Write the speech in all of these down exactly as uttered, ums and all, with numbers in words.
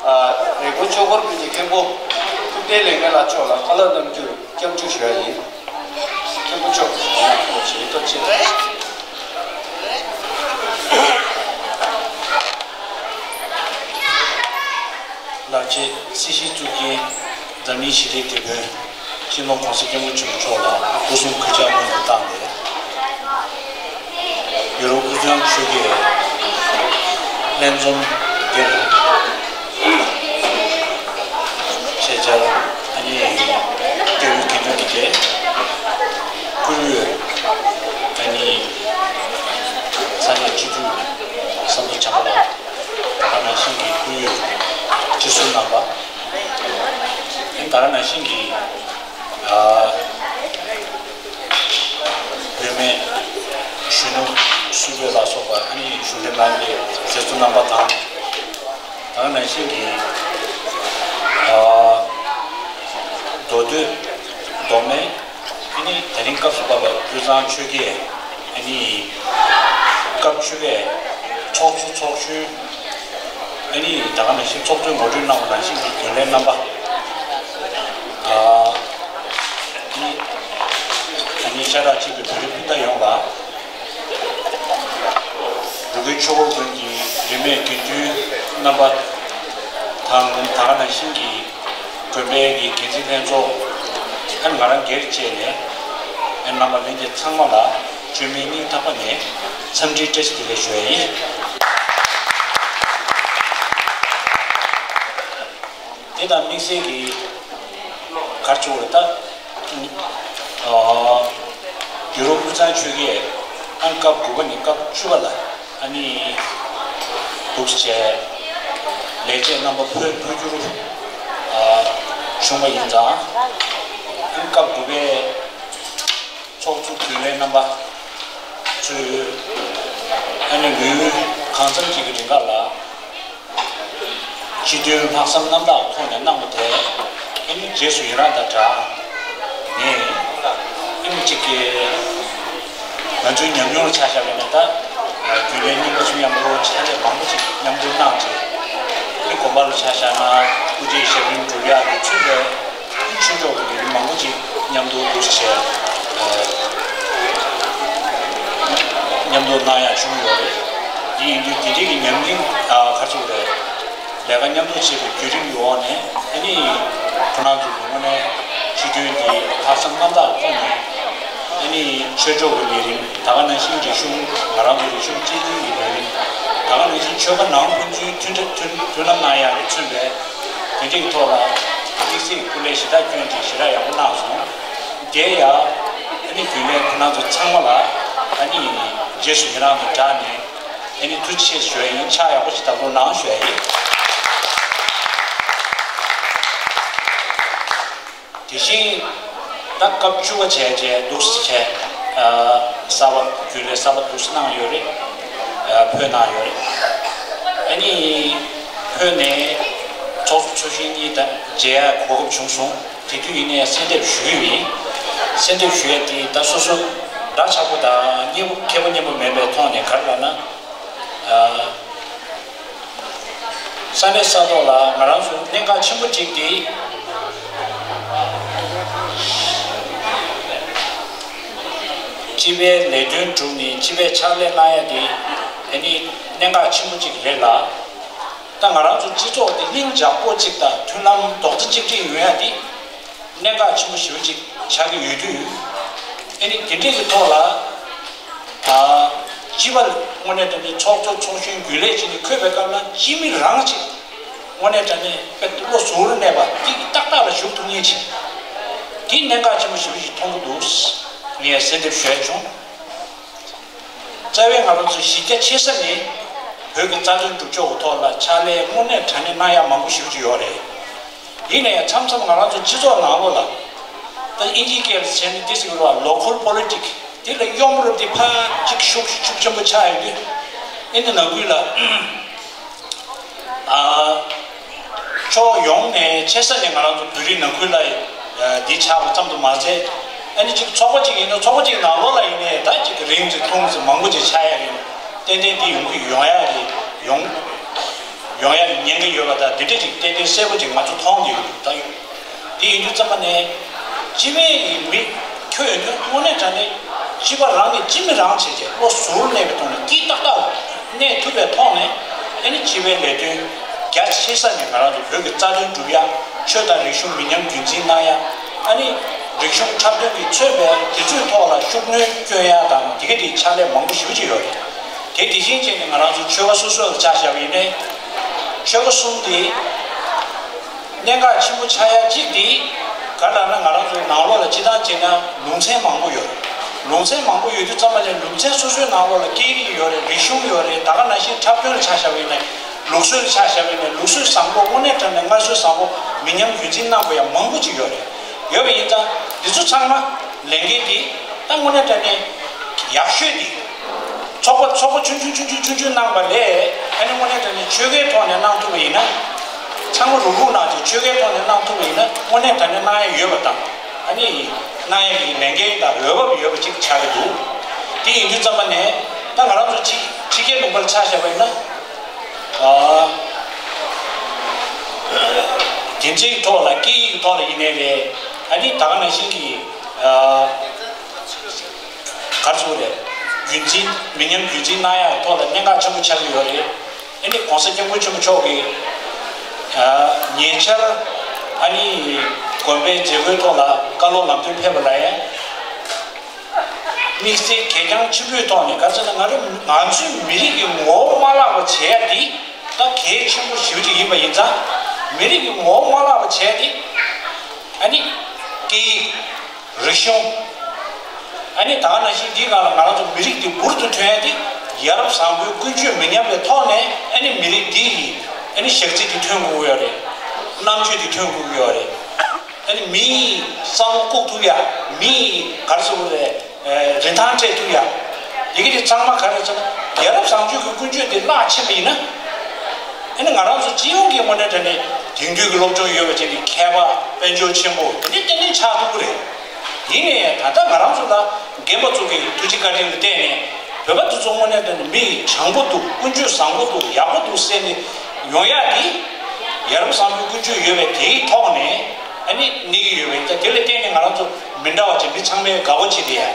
རེ་སྐུལ་ཆོས་འཁོར་དཔོན་གྱི་མཁན་པོ་ཐུབ་བསྟན་ལས་སྒྲོན་ལགས་མཆོག་ལ་བཀའ་སློབ་རྣམ་འགྱུར་སྐྱབས་འཇུག་ཞུ་ཡ་ཡིན། མཁན་པོ་མཆོག་གིས་ཞལ་ཏོག་ཅིག་ལགས་ཀྱིས་སྲི་ཞུ་གཙུག་གི་འཛམ་གླིང་ཞི་བདེའི་དེད་དཔོན་སྤྱི་ནོར་༸གོང་ས་༸སྐྱབས་མགོན་ཆེན་པོ་མཆོག་ལ་སྐུ་གཟུགས་གུས་ཕྱག་སྔོན་དུ་བཏང་སྟེ། ཡུ་རོབ་དབུས་གཙང་ཆོལ་ཁའི་ལྷན་འཛོམས་འདིར་ཆེད་བཅར་ཨ་ནི་སྐྱབས་ཡུལ་དགེ་འདུན་གྱི་སྡེ་བཀུར་འོས་ཨ་ནི་ས་གནས་སྤྱི་འཐུས་ཟམ་གདོང་བྱམས་པ་ལགས། ད་ག་ནང་བཞིན་གྱི་བཀུར་འོས་སྤྱི་ཟུར་རྣམ་པ། ད་ག་ནང་བཞིན་གྱི་ཨ་བོད་མི་གཞོན་ནུ་སུ་ཡོད་ལ་སོགས་པ་ཨ་ནི་གཞུང་འབྲེལ་མ་ཡིན་པའི་མཛད་གཙོ་རྣམ་པ་དང་། ད་ག་ནང་བཞིན་གྱི་ཨ་མདོ་སྟོད་མདོ་སྨད། ཨ་ནི་དེ་རིང་སྐབས་སུ་བབས་པའི་དབུས་གཙང་ཆོལ་ཁའི་ཨ་ནི་སྐབས་བཅུ་པའི་ཚོགས་གཙོ་ཚོགས་གཞོན། ཨ་ནི་ད་ག་ནང་བཞིན་ཚོགས་གཙོའི་ངོ་སྤྲོད་གནང་བ་ནང་བཞིན་གྱི་རྒྱུན་ལས་རྣམ་པ། ཨ་ནི་ཨ་ནི་ཤ་ཁྲག་གཅིག་པའི་བོད་རིགས་སྤུན་ཟླ་ཡོངས་ལ། འགྲོ་མགོན་ཆོས་འཁོར་དགོན་གྱི་རིས་མེད་དགེ་འདུན་རྣམ་པ་དང་། ད་ག་ནང་བཞིན་གྱི་དགོན་པའི་གི་འགན་འཛིན་ལྷན་ཚོགས། ཨ་ནི་ང་རང་སྒེར་བཅས་ནས་ཨ་ནི་རྣམ་པ་ལྷན་རྒྱས་ཚང་མ་ལ་བཅོས་མིན་སྙིང་ཐག་པ་ནས་འཚམས་འདྲིའི་བཀྲ་ཤིས་བདེ་ལེགས་ཞུ་ཡ་ཡིན། དེ་དང་དམིགས་བསལ་གྱི་ག་རེ་ཟེར་དགོས་རེད་ད། ཨ་ཡུ་རོབ་དབུས་གཙང་ཆོལ་ཁའི་ཨ་ནི་སྐབས་དགུ་པ་ནས་སྐབས་བཅུ་པ་ལ་ཨ་ནི་འདུག་སེ་བྱས་ལས་བྱེད་རྣམ་པ་ཕུལ་ཕུལ་རྒྱུར་ཨ་བྱུང་བ་ཡིན་ཙང་། ཨ་ནི་སྐབས་དགུ་པའི་ཚོགས་གཙོ་རྒྱུན་ལས་རྣམ་པ་ཚོས་ཨ་ནི་ལོ་གང་འཚམ་ཅིག་གི་རིང་ག་ལ་སྤྱི་དོན་ལྷག་བསམ་རྣམ་དག་ཐོག་ནས་གནང་བ་དེ་ཨ་ནི་རྗེས་སུ་ཡི་རངས་དང་སྦྲགས་ནས། ཨ་ནི་གཅིག་གི་ང་ཚོའི་ཉམས་མྱོང་ལ་ཆ་བཞག་པ་ཡིན་ན། ད་རྒྱུན་ལས་རྙིང་པ་ཚོ་མཉམ་དུ་ཕྱག་ལས་མང་པོ་ཅིག་མཉམ་དུ་གནང་རྗེས། ཨ་ནི་དགོན་པ་ལ་ཆ་བཞག་ན་སྐུ་ཚེའི་ཞབས་རིམ་སྒྲུབ་ཡག་ལ་མཚོན་པའི་ཆོས་ཕྱོགས་ཀྱི་ལས་རིམ་མང་པོ་ཅིག་མཉམ་དུ་འདུ་བྱས། མཉམ་དུ་གནང་ཡག་བྱུང་ཡོད་རེད། དེ་ཡིན་དུས་དེ་འདྲའི་གི་ཉམས་ལེན་ག་རེ་ཟེར་དགོས་རེད། ལས་ཀ་མཉམ་དུ་བྱེད་པའི་བརྒྱུད་རིམ་གྱི་འོག་ནས། ཨ་ནི་ཁོ་རང་ཚོ་གི་དངོས་གནས་སྤྱི་དོན་གྱི་ལྷག་བསམ་རྣམ་དག་ཐོག་ནས། ཨ་ནི་ཆོས་ཕྱོགས་ཀྱི་ལས་རིམ། ད་ག་ནང་བཞིན་རིག་གཞུང་། ང་རང་ཚོའི་རིག་གཞུང་གཅེས་འཛིན་གྱི་ལས་རིམ། ད་ག་ནང་བཞིན་ཆོལ་ཁ་ནང་ཕན་ཚུན་མཐུན་སྒྲིལ་མཐུན་མཐུན་ལམ་གནང་ཡག་གི་མཚོན་པའི་དེ་འདྲའི་ཐོག་ལ་དམིགས་བསལ་སྐུ་ལས་ཞེ་དྲག་བསྐྱོན་ཏེ་ཞེ་དྲག་ཡག་པོ་གནང་སོང་། དེ་ཡང་ཨ་ནི་རྒྱུན་ལས་ཁོ་རང་ཚོ་ཚང་མ་ལ་ཨ་ནི་རྗེས་སུ་ཡི་རང་དང་སྦྲགས་ནས། ཨ་ནི་ཐུགས་རྗེ་ཆེ་ཞུ་ཡ་ཡིན། ཕྱག་ཡག་པོ་ཞིག་བདག་པོ་གནང་ཞུ་ཡ་ཡིན། དེ་བཞིན་ད་སྐབས་བཅུ་པ་བྱས་རྗེས་འདུག་སེ་བྱས། ཨ་གསར་པ་རྒྱུན་ལས་གསར་པ་འདུག་སེ་གནང་ཡོད་རེད། ཨ་ཕུལ་གནང་ཡོད་རེད། ཨ་ནི་ཕུལ་ནས་ཚོགས་གཙོ་ཚོགས་གཞོན་གཉིས་དང་མཇལ་ཡ་གོ་སྐབས་བྱུང་སོང་། དེ་དུས་ཡིན་ནའི་གསལ་འདེབས་ཞུས་ཡིན། གསལ་འདེབས་ཞུ་ཡ་དེ་ད་སོ་སོ་འདྲ་ཆགས་པོ་དང་མཁས་པོ་མཁས་པོ་མཉམ་པོ་མེད་པའི་ཐོག་ནས། ག་རེ་ལབ་ན། ཨ་ས་གནས་ས་ཐོག་ལ་ང་རང་ཚོ་གནད་འགག་ཆེན་པོ་གཅིག་དེ། སྤྱི་པའི་ལས་དོན་བསྒྲུབས་ནས་སྤྱི་པའི་ཕྱག་ལས་གནང་ཡ་དེ་དེ་ནི་གནད་འགག་ཆེན་པོ་གཅིག་རེད་ལ། ད་ང་རང་ཚོ་སྤྱི་ཚོགས་དེ་ལྷིང་འཇགས་པོ་གཅིག་དང་མཐུན་ལམ་རྡོག་རྩ་གཅིག་སྒྲིལ་ཡོང་ཡ་དེ་གནད་འགག་ཆེན་པོ་ཞེ་པོ་ཅིག་ཆགས་ཀྱི་ཡོད་དུས། ཨ་ནི་དེ་འདྲས་ཀྱི་ཐོག་ལ། ཨ་སྤྱི་པ་དངོས་གནས་དྲང་གནས་ཚོགས་གཙོ་ཚོགས་གཞོན་རྒྱུན་ལས་བྱས་ནས་འཁོད་པའི་སྐབས་ལ་སྤྱི་མི་རང་ཅིག་དངོས་གནས་དྲང་གནས་དཔེ་བློ་གཟུ་བོར་གནས་པ་ཏིག་ཏག་ཏག་ལ་བཞུགས་ཐུབ་མཁན་ཅིག་དེ་གནད་འགག་ཆེན་པོ་ཞེ་པོ་ཅིག་མཐོང་གི་འདུག་ངས་གསལ་འདེབས་ཞུ་ཡ་བྱུང་། རྩ་བའི་ང་རང་ཚོ་གཞི་རྒྱ་ཆེ་ས་ནས་བོད་ཀྱི་རྩ་དོན་སྒྲུབ་ཕྱོགས་ཀྱི་ཐོག་ལ་ཕྱག་ལས་དངོས་གནས་དྲང་གནས་གནང་ཡག་མང་པོ་ཞེ་པོ་ཅིག་ཡོད་རེད། ཡིན་ན་ཡང་མཚམས་མཚམས་ང་རང་ཚོ་སྤྱི་ཚོགས་ནང་ལོགས་ལ། ད་དབྱིན་ཇིའི་སྐད་ལ་བྱས་ན་འདི་ཟེར་གྱི་རེད་བ། ལོ་ཁལ་པོ་ལི་ཊིག་འདི་ལ་གཡོ་འབོར་འདི་ཕར་ཅིག་ཤུགས་ཤུགས་ཆེན་པོ་ཆགས་ཡོང་དུས། ཨ་ནི་ནང་ཁུལ་ལ། ཨ་ཕྱོགས་ཡོངས་ནས་ཆེ་ས་ནས་ང་རང་ཚོ་བོད་རིགས་ནང་ཁུལ་ལ་འདི་ཆགས་པ་ཙམ་དུ་མ་ཟད། ཨ་ནི་ཅིག་ཚོགས་པ་ཅིག་ཡིན་ན་ཚོགས་པ་ཅིག་ནང་ལོགས་ལ་ཡིན་ནའི་ད་ཅིག་རིང་ཙམ་ཐུང་ཙམ་མང་པོ་ཅིག་ཆགས་ཡ་ཡིན། ཏན་ཏན་འདི་ཡོང་གི་ཡོང་ཡ་གི་ཡོང་། ཡོང་ཡ་ཉེན་ཁ་ཡོད་པ་དང་། འདི་འདྲ་ཅིག་ཏན་ཏན་གསལ་པོ་ཅིག་ང་ཚོ་མཐོང་གི་ཡོད་ད་ཡོད། དེ་ཡིན་དུས་ཙམ་པ་ནས་སྤྱི་པའི་མི་ཁྱོད་ཡོད་དུས་དངོས་གནས་དྲང་གནས་སྤྱི་པ་རང་གི་སྤྱི་མི་རང་བྱས་བྱས་བློ་གཟུར་གནས་པའི་ཐོག་ནས་སྐྱིད་ཏག་ཏག་གནས་ཐུབ་པའི་ཐོག་ནས། ཨ་ནི་སྤྱི་པའི་ལས་དོན་རྒྱ་ཆེ་ས་ནས་ང་རང་ཚོ་བོད་ཀྱི་རྩ་དོན་སྒྲུབ་ཡ། ཆོས་དང་རིག་གཞུང་མི་ཉམས་རྒྱུན་འཛིན་གནང་ཡ། ཨ་ནི་རིག་གཞུང་འཁྲབ་སྟོན་གྱིས་མཚོན་པའི་དུས་ཚོད་ཐོག་ལ་ཤུགས་སྣོན་བསྐྱོན་ཡ་དང་། དེ་ག་དེའི་ཕྱག་ལས་མང་པོ་ཞེ་པོ་ཅིག་ཡོད་རེད། དེ་དེ་བཞིན་བྱས་ནས་ང་རང་ཚོ་ཆོལ་ཁ་སོ་སོ་ལ་ཆ་བཞག་པ་ཡིན་ནའི། ཆོལ་ཁ་གསུམ་དེ་གནད་འགག་ཆེན་པོ་ཆགས་ཡ་གཅིག་དེ་ག་ལབ་ན། ང་རང་ཚོ་ནང་ལོགས་ལ་སྤྱི་བཏང་བྱས་ན་ལུང་ཚན་མང་པོ་ཡོད་རེད། ལུང་ཚན་མང་པོ་ཡོད་དུས་ཙམ་པ་ལ་ལུང་ཚན་སོ་སོའི་ནང་ལོགས་ལ་སྐད་ཡིག་ཡོད་རེད། རིག་གཞུང་ཡོད་རེད། ད་ག་ནང་བཞིན་འཁྲབ་སྟོན་ལ་ཆ་བཞག་པ་ཡིན་ནའི། ལུགས་སྲོལ་ལ་ཆ་བཞག་པ་ཡིན་ནའི། ལུགས་སྲོལ་བཟང་པོ་དངོས་གནས་དྲང་གནས་སྔར་སྲོལ་བཟང་པོ་མི་ཉམས་རྒྱུན་འཛིན་གནང་དགོས་ཡ་མང་པོ་ཅིག་ཡོད་རེད། ཡོད་པ་ཡིན་ཙང་འདི་ཚོ་ཚང་མ་ལས་འགན་དེ་ད་དངོས་གནས་དྲང་གནས་ཡག་ཤོས་དེ། ཚོགས་པ་ཚོགས་པ་ཆུང་ཆུང་ཆུང་ཆུང་ཆུང་ཆུང་གནང་པ་ལས། ཨ་ནི་དངོས་གནས་དྲང་གནས་ཆོལ་ཁའི་ཐོག་ནས་གནང་ཐུབ་པ་ཡིན་ན། ཚང་མ་རུག་རུག་གནང་བྱས་ཆོལ་ཁའི་ཐོག་ནས་གནང་ཐུབ་པ་ཡིན་ན། དངོས་གནས་དྲང་གནས་གནང་ཡ་ཡོད་པ་དང་། ཨ་ནི་གནང་ཡ་གི་ལས་འགན་དང་འོས་བབ་ཡོད་པ་ཅིག་ཆགས་ཀྱི་འདུག་དེ་ཡིན་དུས་ཙམ་པ་ནས་ད་ང་རང་ཚོ་ཕྱི་ཕྱི་རྒྱལ་ལུང་པར་ཆ་བཞག་པ་ཡིན་ན། ཨ། དེ་འདྲའི་ཐོག་ལ་སྐད་ཡིག་ཐོག་ལ་ཡིན་ནའི་རེད། ཨ་ནི་ད་ག་ནང་བཞིན་གྱི། ཨ། ག་རེ་ཟེར་དགོས་རེད། རྒྱུན་འཛིན་མི་ཉམས་རྒྱུན་འཛིན་གནང་ཡག་ཐོག་ལ་གནད་འགག་ཆེན་པོ་ཆགས་ཀྱི་ཡོད་རེད། ཨ་ནི་༸གོང་ས་༸སྐྱབས་མགོན་ཆེན་པོ་མཆོག་གིས། ཨ། ཉེ་ཆར་ཨ་ནི་དགོན་པའི་མཛད་སྒོའི་ཐོག་ལ་བཀའ་སློབ་ལམ་སྟོན་ཕེབས་པ་ལ་ཡང་། དམིགས་བསལ་གད་རྒྱངས་ཆེན་པོའི་ཐོག་ནས། ག་རེ་ཟེར་ན། ང་རང་ང་ཚོའི་མི་རིགས་ཀྱི་ངོ་བོ་མ་བརླག་པ་བྱེད་ཡ་འདི་ད་གལ་ཆེན་པོ་ཞེ་པོ་ཅིག་ཡིན་པ་ཡིན་ཙང་། མི་རིགས་ཀྱི་ངོ་བོ་མ་བརླག་པ་བྱེད་ཡ་འདི་ཨ་ནི་སྐད་ཡིག་རིག་གཞུང་། ཨ་ནི་ད་ག་ནང་བཞིན་འདིའི་སྒང་ལ་ང་རང་ཚོ་མི་རིགས་འདི་འབུར་དུ་ཐོན་ཡ་འདི་ཡ་རབས་བཟང་པོའི་ཀུན་སྤྱོད་མི་ཉམས་པའི་ཐོག་ནས། ཨ་ནི་མི་རིགས་འདི་ཡི་ཨ་ནི་ཞག་ཚི་འདི་ཐོན་དགོས་ཀྱི་ཡོད་རེད། རྣམ་དཔྱོད་འདི་ཐོན་དགོས་ཀྱི་ཡོད་རེད། ཨ་ནི་མི་ཡི་བསམ་བློ་བཀུག་ཐུབ་ཡ། མི་ཡི་ག་རེ་ཟེར་དགོས་རེད། ཨ། རིན་ཐང་སྤྲད་ཐུབ་ཡ། དེ་གི་དེ་ཚང་མ་ག་རེ་ཟེར་ན། ཡ་རབས་བཟང་སྤྱོད་ཀྱི་ཀུན་སྤྱོད་དེ་བརླག་ཕྱིན་པ་ཡིན་ན། ཨ་ནི་ང་རང་ཚོ་སྤྱི་ཡོངས་ཀྱི་ངོས་ནས་དྲང་གནས་དེང་དུས་ཀྱི་སློབ་སྦྱོང་ཡོད་པ་བྱས་ནས་མཁས་པ་དཔལ་འབྱོར་ཆེན་པོ་དེ་འདྲ་ཏན་ཏན་ཆགས་ཐུབ་ཀྱི་རེད། ཡིན་ནའི་ད་ལྟ་ང་རང་ཚོ་ལ་རྒན་པ་ཚོ་གི་ཐུགས་རྗེ་བཀའ་དྲིན་ལ་བརྟེན་ནས། བོད་པ་དེ་ཚོ་དངོས་གནས་དྲང་གནས་མི་དྲང་པོ་འདུག་ཀུན་སྤྱོད་བཟང་པོ་འདུག་ཡག་པོ་འདུག་ཟེར་ནས་ཡོང་ཡག་གི་ཡ་རབས་བཟང་པོའི་ཀུན་སྤྱོད་ཡོད་པའི་དེའི་ཐོག་ནས་ཨ་ནི་གནས་ཀྱི་ཡོད་པས། ད་དེ་ལ་བརྟེན་ནས་ང་རང་ཚོ་མི་འདྲ་བ་ཅིག་མི་ཚང་མས་དགའ་པོ་བྱེད་དེ་ཡ།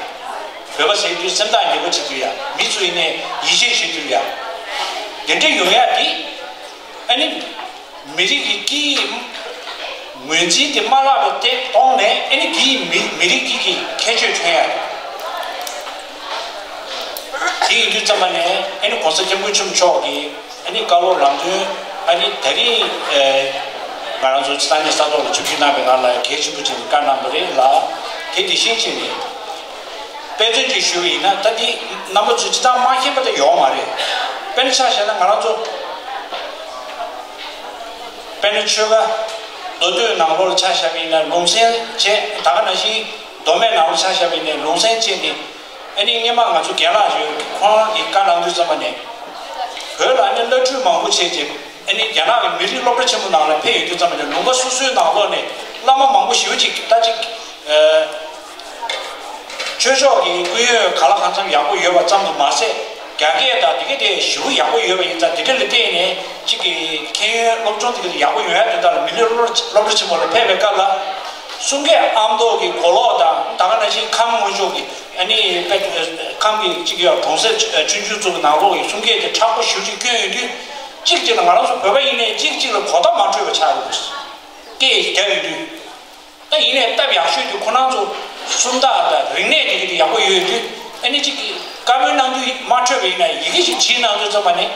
བོད་པ་ཟེར་དུས་སེམས་ཐག་ཉེ་པོ་བྱེད་དུས་ཡ། མི་ཚོ་ཡིན་ནའི་ཡིད་ཆེས་བྱེད་དུས་ཡ། དེ་འདྲ་ཡོང་ཡག་གི་ཨ་ནི། མི་རིགས་ཀྱི་སྐད་ཡིག་ངོས་འཛིན་དེ་མ་བརླག་པའི་ཐོག་ནས། ཨ་ནི་དེ་ཡི་མི་མི་རིགས་ཀྱི་གི་ཁྱད་ཆོས་ཐོན་ཡ། དེ་ཡིན་དུས་ཙམ་པ་ནས་ཨ་ནི་༸གོང་ས་༸སྐྱབས་མགོན་ཆེན་པོ་མཆོག་གིས་ཨ་ནི་བཀའ་སློབ་ལམ་སྟོན་ཨ་ནི་ད་རིང་ཨ་ང་རང་ཚོ་ས་གནས་ས་ཐོག་ལ་ཆིབས་བསྒྱུར་གནང་བའི་སྒང་ལ་གལ་ཆེན་པོ་བྱས་ནས་བཀའ་གནང་བ་རེད་ལ། དེ་དེ་བཞིན་བྱས་ནས་དཔེ་མཚོན་ཅིག་ཞུས་པ་ཡིན་ན། ད་འདི་རྣམ་པ་ཚོས་ཅི་ལྟར་མ་མཁྱེན་པ་དེ་ཡོད་མ་རེད། དཔེར་ན་ཆ་བཞག་ན་ང་རང་ཚོ། དཔེར་ན་ཆོལ་ཁ་མདོ་སྟོད་ནང་ལོགས་ལ་ཆ་བཞག་པ་ཡིན་ན། ལུང་ཚན་བྱས། ད་ག་ནང་བཞིན་མདོ་སྨད་ནང་ལོགས་ཆ་བཞག་པ་ཡིན་ན་ལུང་ཚན་བྱས་ཏེ། ཨ་ནི་སྔོན་མ་ང་ཚོ་རྒན་ལགས་ཡོད། ཁོང་གིས་བཀའ་གནང་དུས་ཙམ་པ་ནས། བོད་ལ་ཨ་ནི་བླ་སྤྲུལ་མང་པོ་བྱས་ཏེ། ཨ་ནི་རྒྱ་ནག་གི་མི་རིགས་སློབ་གྲྭ་ཆེན་མོ་ནང་ལ་ཕེབས་ཡོང་དུས་ཙམ་པ་ནས། ལུང་པ་སོ་སོའི་ནང་ལོགས་ནས་བླ་མ་མང་པོ་ཞེ་པོ་ཅིག་ད་ཅིག་ཨ། ཆོས་ཕྱོགས་ཀྱི་སྐུ་ཡོན་གང་ལ་གང་འཚམ་ཡག་པོ་ཡོད་པ་ཙམ་དུ་མ་ཟད། རྒྱ་སྐད་དང་དེ་ག་དེ་ཞེ་པོ་ཡག་པོ་ཡོད་པ་ཡིན་ཙང་། དེ་འདྲ་ལ་བརྟེན་ནས་གཅིག་གི་མཁྱེན་ཡོན་སློབ་སྦྱོང་དེ་ག་ཡག་པོ་ཡོང་ཡ་དོན་དག་ལ། མི་རིགས་སློབ་སློབ་གྲྭ་ཆེན་མོ་ལ་ཕེབས་པའི་སྐབས་ལ། གསུང་སྐད་ཨ་མདོ་གི་གོ་ལོག་དང་། ད་ག་ནང་བཞིན་ཁམས་སྔོན་ཆོས་ཀྱི་ཨ་ནི་དཔེ་ཁམས་ཀྱི་གཅིག་ཡོད། གྲོང་གསེབ་ཆུང་ཆུང་ཚོ་གི་ནང་ལོགས་ཀྱི་གསུང་སྐད་དེ་དྲག་པོ་ཞེ་པོ་ཅིག་སྐྱོན་ཡོང་དུས། གཅིག་གཅིག་ལ་ང་རང་ཚོ་བོད་པ་ཡིན་ནའི་གཅིག་གཅིག་ལ་གོ་བརྡ་མ་འཕྲོད་པ་ཆགས་ཡོང་དུས། སྐད་རྒྱག་ཡོང་དུས། ད་ཡིན་ནའི་སྟབས་ཡག་ཤོས་དེ་ཁོ་རང་ཚོ་སུམ་རྟགས་དང་རིག་གནས་དེ་ག་དེ་ཡག་པོ་ཡོད་དུས། ཨ་ནི་གཅིག་གི་བཀའ་མོལ་གནང་དུས་མ་འཕྲོད་པ་ཡིན་ན། ཡི་གེ་ཞིག་བྲིས་གནང་དུས་ཙམ་པ་ནས་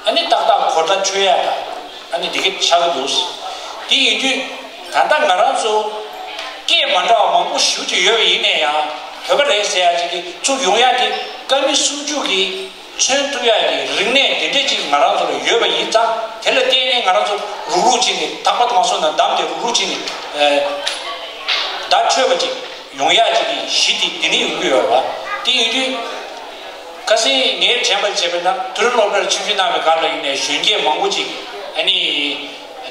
ཨ་ནི་ཏག་ཏག་གོ་བརྡ་འཕྲོད་ཡ་དང་། ཨ་ནི་དེ་ག་ཆགས་ཀྱི་འདུག་དེ་ཡིན་དུས་ད་ལྟ་ང་རང་ཚོ་སྐད་མ་འདྲ་བ་མང་པོ་ཞེ་པོ་ཅིག་ཡོད་པ་ཡིན་ནའི་ཡང་། བོད་པ་རེད་ཟེར་ཡ་ཅིག་གི་ཚུར་ཡོང་ཡ་དེ་ཀ་མད་སུམ་ཅུ་གི་མཚོན་ཐུབ་ཡ་གི་རིག་གནས་དེ་འདྲ་ཅིག་ང་རང་ཚོ་ལ་ཡོད་པ་ཡིན་ཙང་། དེ་ལ་བརྟེན་ནས་ང་རང་ཚོ་རུག་རུག་བྱས་ནས། ཐག་པ་མ་སོང་ན་བསྡམས་ཏེ་རུག་རུག་བྱས་ནས། ཨ། བརྡ་འཕྲོད་པ་ཅིག་ཡོང་ཡ་ཅིག་གི་གཞི་དེ་དེ་ནས་ཡོང་གི་ཡོད་རེད་བ། དེ་ཡིན་དུས་ཁ་སང་ངས་དྲན་པ་བྱས་པ་ན། མཐོ་རིམ་སློབ་གྲྭར་ཆིབས་བསྒྱུར་གནང་བའི་སྒང་ལ་ཡིན་ནའི་གཞོན་སྐྱེས་མང་པོ་ཅིག་ཨ་ནི་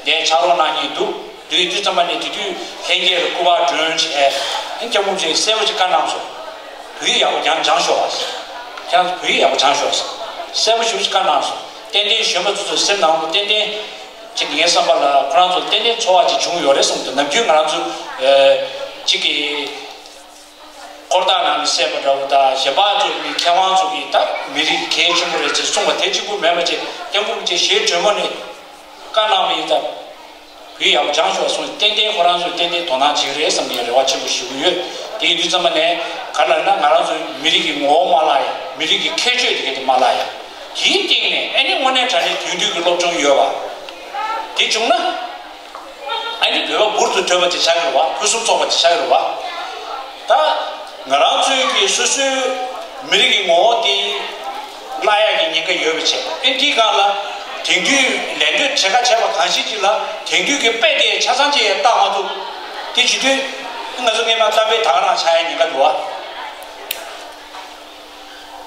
དེར་ཕྱག་རོགས་གནང་མཁན་འདུག་དུས་དུས་ཙམ་པ་ནས། དེ་དུས་ལྷན་རྒྱས་ལ་སྐུ་པར་སྒྲོན་བྱས། ཨ་ནི་སྐྱབས་མགོན་མཆོག་གིས་གསལ་པོ་ཅིག་བཀའ་གནང་སོང་། བོད་ཡིག་ཡག་པོ་སྦྱང་སྦྱངས་ཤོག་ཁྱེད་རང་ཚོ་བོད་ཡིག་ཡག་པོ་སྦྱངས་ཤོག་གསལ་པོ་ཞེ་པོ་ཅིག་བཀའ་གནང་སོང་། ཏན་ཏན་གཞོན་པ་ཚོ་ཚོ་སེམས་ནང་དུ་ཏན་ཏན་ཅིག་ངའི་བསམ་པ་ལ་ཁོ་རང་ཚོ་ཏན་ཏན་ཚོར་བ་ཅིག་བྱུང་ཡོད་རེད་བསམ་འདུག་ནམ་རྒྱུན་ང་རང་ཚོ་ཅིག་གི་འཁོར་ཐག་ནང་ནས་བསད་པ་འདྲ་བོ་དང་གཞན་པ་ཚོ་གི་མཁས་དབང་ཚོ་གིས་ད་མི་རིགས་གལ་ཆེན་པོ་རེད་ཅེས་གསུངས་པ་དེ་གཅིག་པུ་མེད་པ་ཅིག་སྐྱབས་མགོན་རིན་པོ་ཆེ་ཞལ་དྲོན་མོ་ནས་བཀའ་གནང་བ་ཡིན་ཙང་། བུ་ཡག་པོ་སྦྱངས་ཤོག་གསུངས། ཏན་ཏན་ཁོ་རང་ཚོས་ཏན་ཏན་དོ་སྣང་བྱེད་ཀྱི་རེད་བསམ་གྱི་རེ་བ་ཆེན་པོ་ཞུ་གི་ཡོད། དེ་ཡིན་དུས་ཙམ་པ་ནས་ག་རེ་ལབ་ན་ང་རང་ཚོའི་མི་རིགས་ཀྱི་ངོ་བོ་མ་བརླག་ཡ། མི་རིགས་ཀྱི་ཁྱད་ཆོས་དེ་ག་དེ་མ་བརླག་ཡ། དེའི་སྟེང་ནས་ཨ་ནི་དངོས་གནས་དྲང་གནས་དེང་དུས་ཀྱི་སློབ་སྦྱོང་ཡོད་པ་དེ་བྱུང་ན། ཨ་ནི་བོད་པ་འབུར་དུ་ཐོན་པ་དེ་ཆགས་ཀྱི་རེད་བ། ཕུན་སུམ་ཚོགས་པ་དེ་ཆགས་ཀྱི་རེད་བ། ད་ང་རང་ཚོའི་གི་སོ་སོའི་མི་རིགས་ཀྱི་ངོ་བོ་དེ་བརླག་ཡག་གི་ཉེན་ཁ་ཡོད་པ་བྱས། ཨེ་འདིའི་སྒང་ལ་དེང་དུས་ལས་འདོད་བྱེད་ཁ་བྱས་པ་གང་ཞིག་ཅིག་ལ་དེང་དུས་ཀྱི་དཔེ་དེ་ཆ་ཚང་ཅིག་ཡང་བལྟ་མ་ཐུབ། དེ་བྱེད་དུས་ང་ཚོ་སྔས་མ་གཏམ་དཔེ་ད་ག་རང་ཆགས་ཡག་ཉེན་ཁ་འདུག་བ།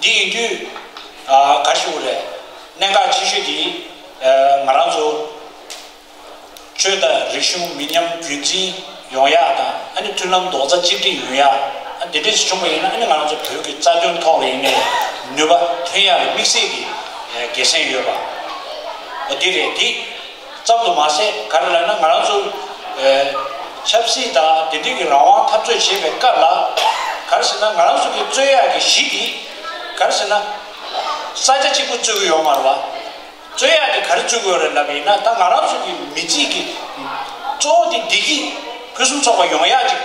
འདི་ཡིན་དུས་ཨ་ག་ཞུ་དགོས་རེད། གནད་འགག་ཆེ་ཤོས་དེ་ཨ་ང་རང་ཚོ་ཆོས་དང་རིག་གཞུང་མི་ཉམས་རྒྱུན་འཛིན་ཡོང་ཡག་དང་། ཨ་ནི་མཐུན་ལམ་རྡོག་རྩ་གཅིག་སྒྲིལ་ཡོང་ཡག། ཨ་འདི་འདྲས་བྱུང་བ་ཡིན་ན། ཨ་ནི་ང་རང་ཚོ་བོད་ཀྱི་རྩ་དོན་ཐོག་ལ་ཡིན་ནའི་ནུས་པ་ཐོན་ཡག་ལ་དམིགས་བསལ་གྱི་ཨ་དགེ་མཚན་ཡོད་པ། འོ་འདི་རེད། འདི་ཙམ་དུ་མ་ཟད་ག་རེ་ལབ་ན་ང་རང་ཚོ་ཨ་ཆབ་སྲིད་དང་དེ་འདྲས་ཀྱི་རང་དབང་འཐབ་རྩོད་བྱེད་པའི་སྐབས་ལ་ག་རེ་ཟེར་ན་ང་རང་ཚོ་གི་རྩོད་ཡག་གི་གཞི་དེ་ག་རེ་ཟེར་ན་ས་ཆ་གཅིག་པུ་རྩོད་ཀྱི་ཡོད་མ་རེད་བ། རྩོད་ཡག་དེ་ག་རེ་རྩོད་དགོས་རེད་ལབ་པ་ཡིན་ན། ད་ང་རང་ཚོ་གི་མི་ཚེ་གི་གཙོ་བོ་དེ་བདེ་སྐྱིད་ཕུན་སུམ་ཚོགས་པ་ཡོང་ཡག་ཅིག་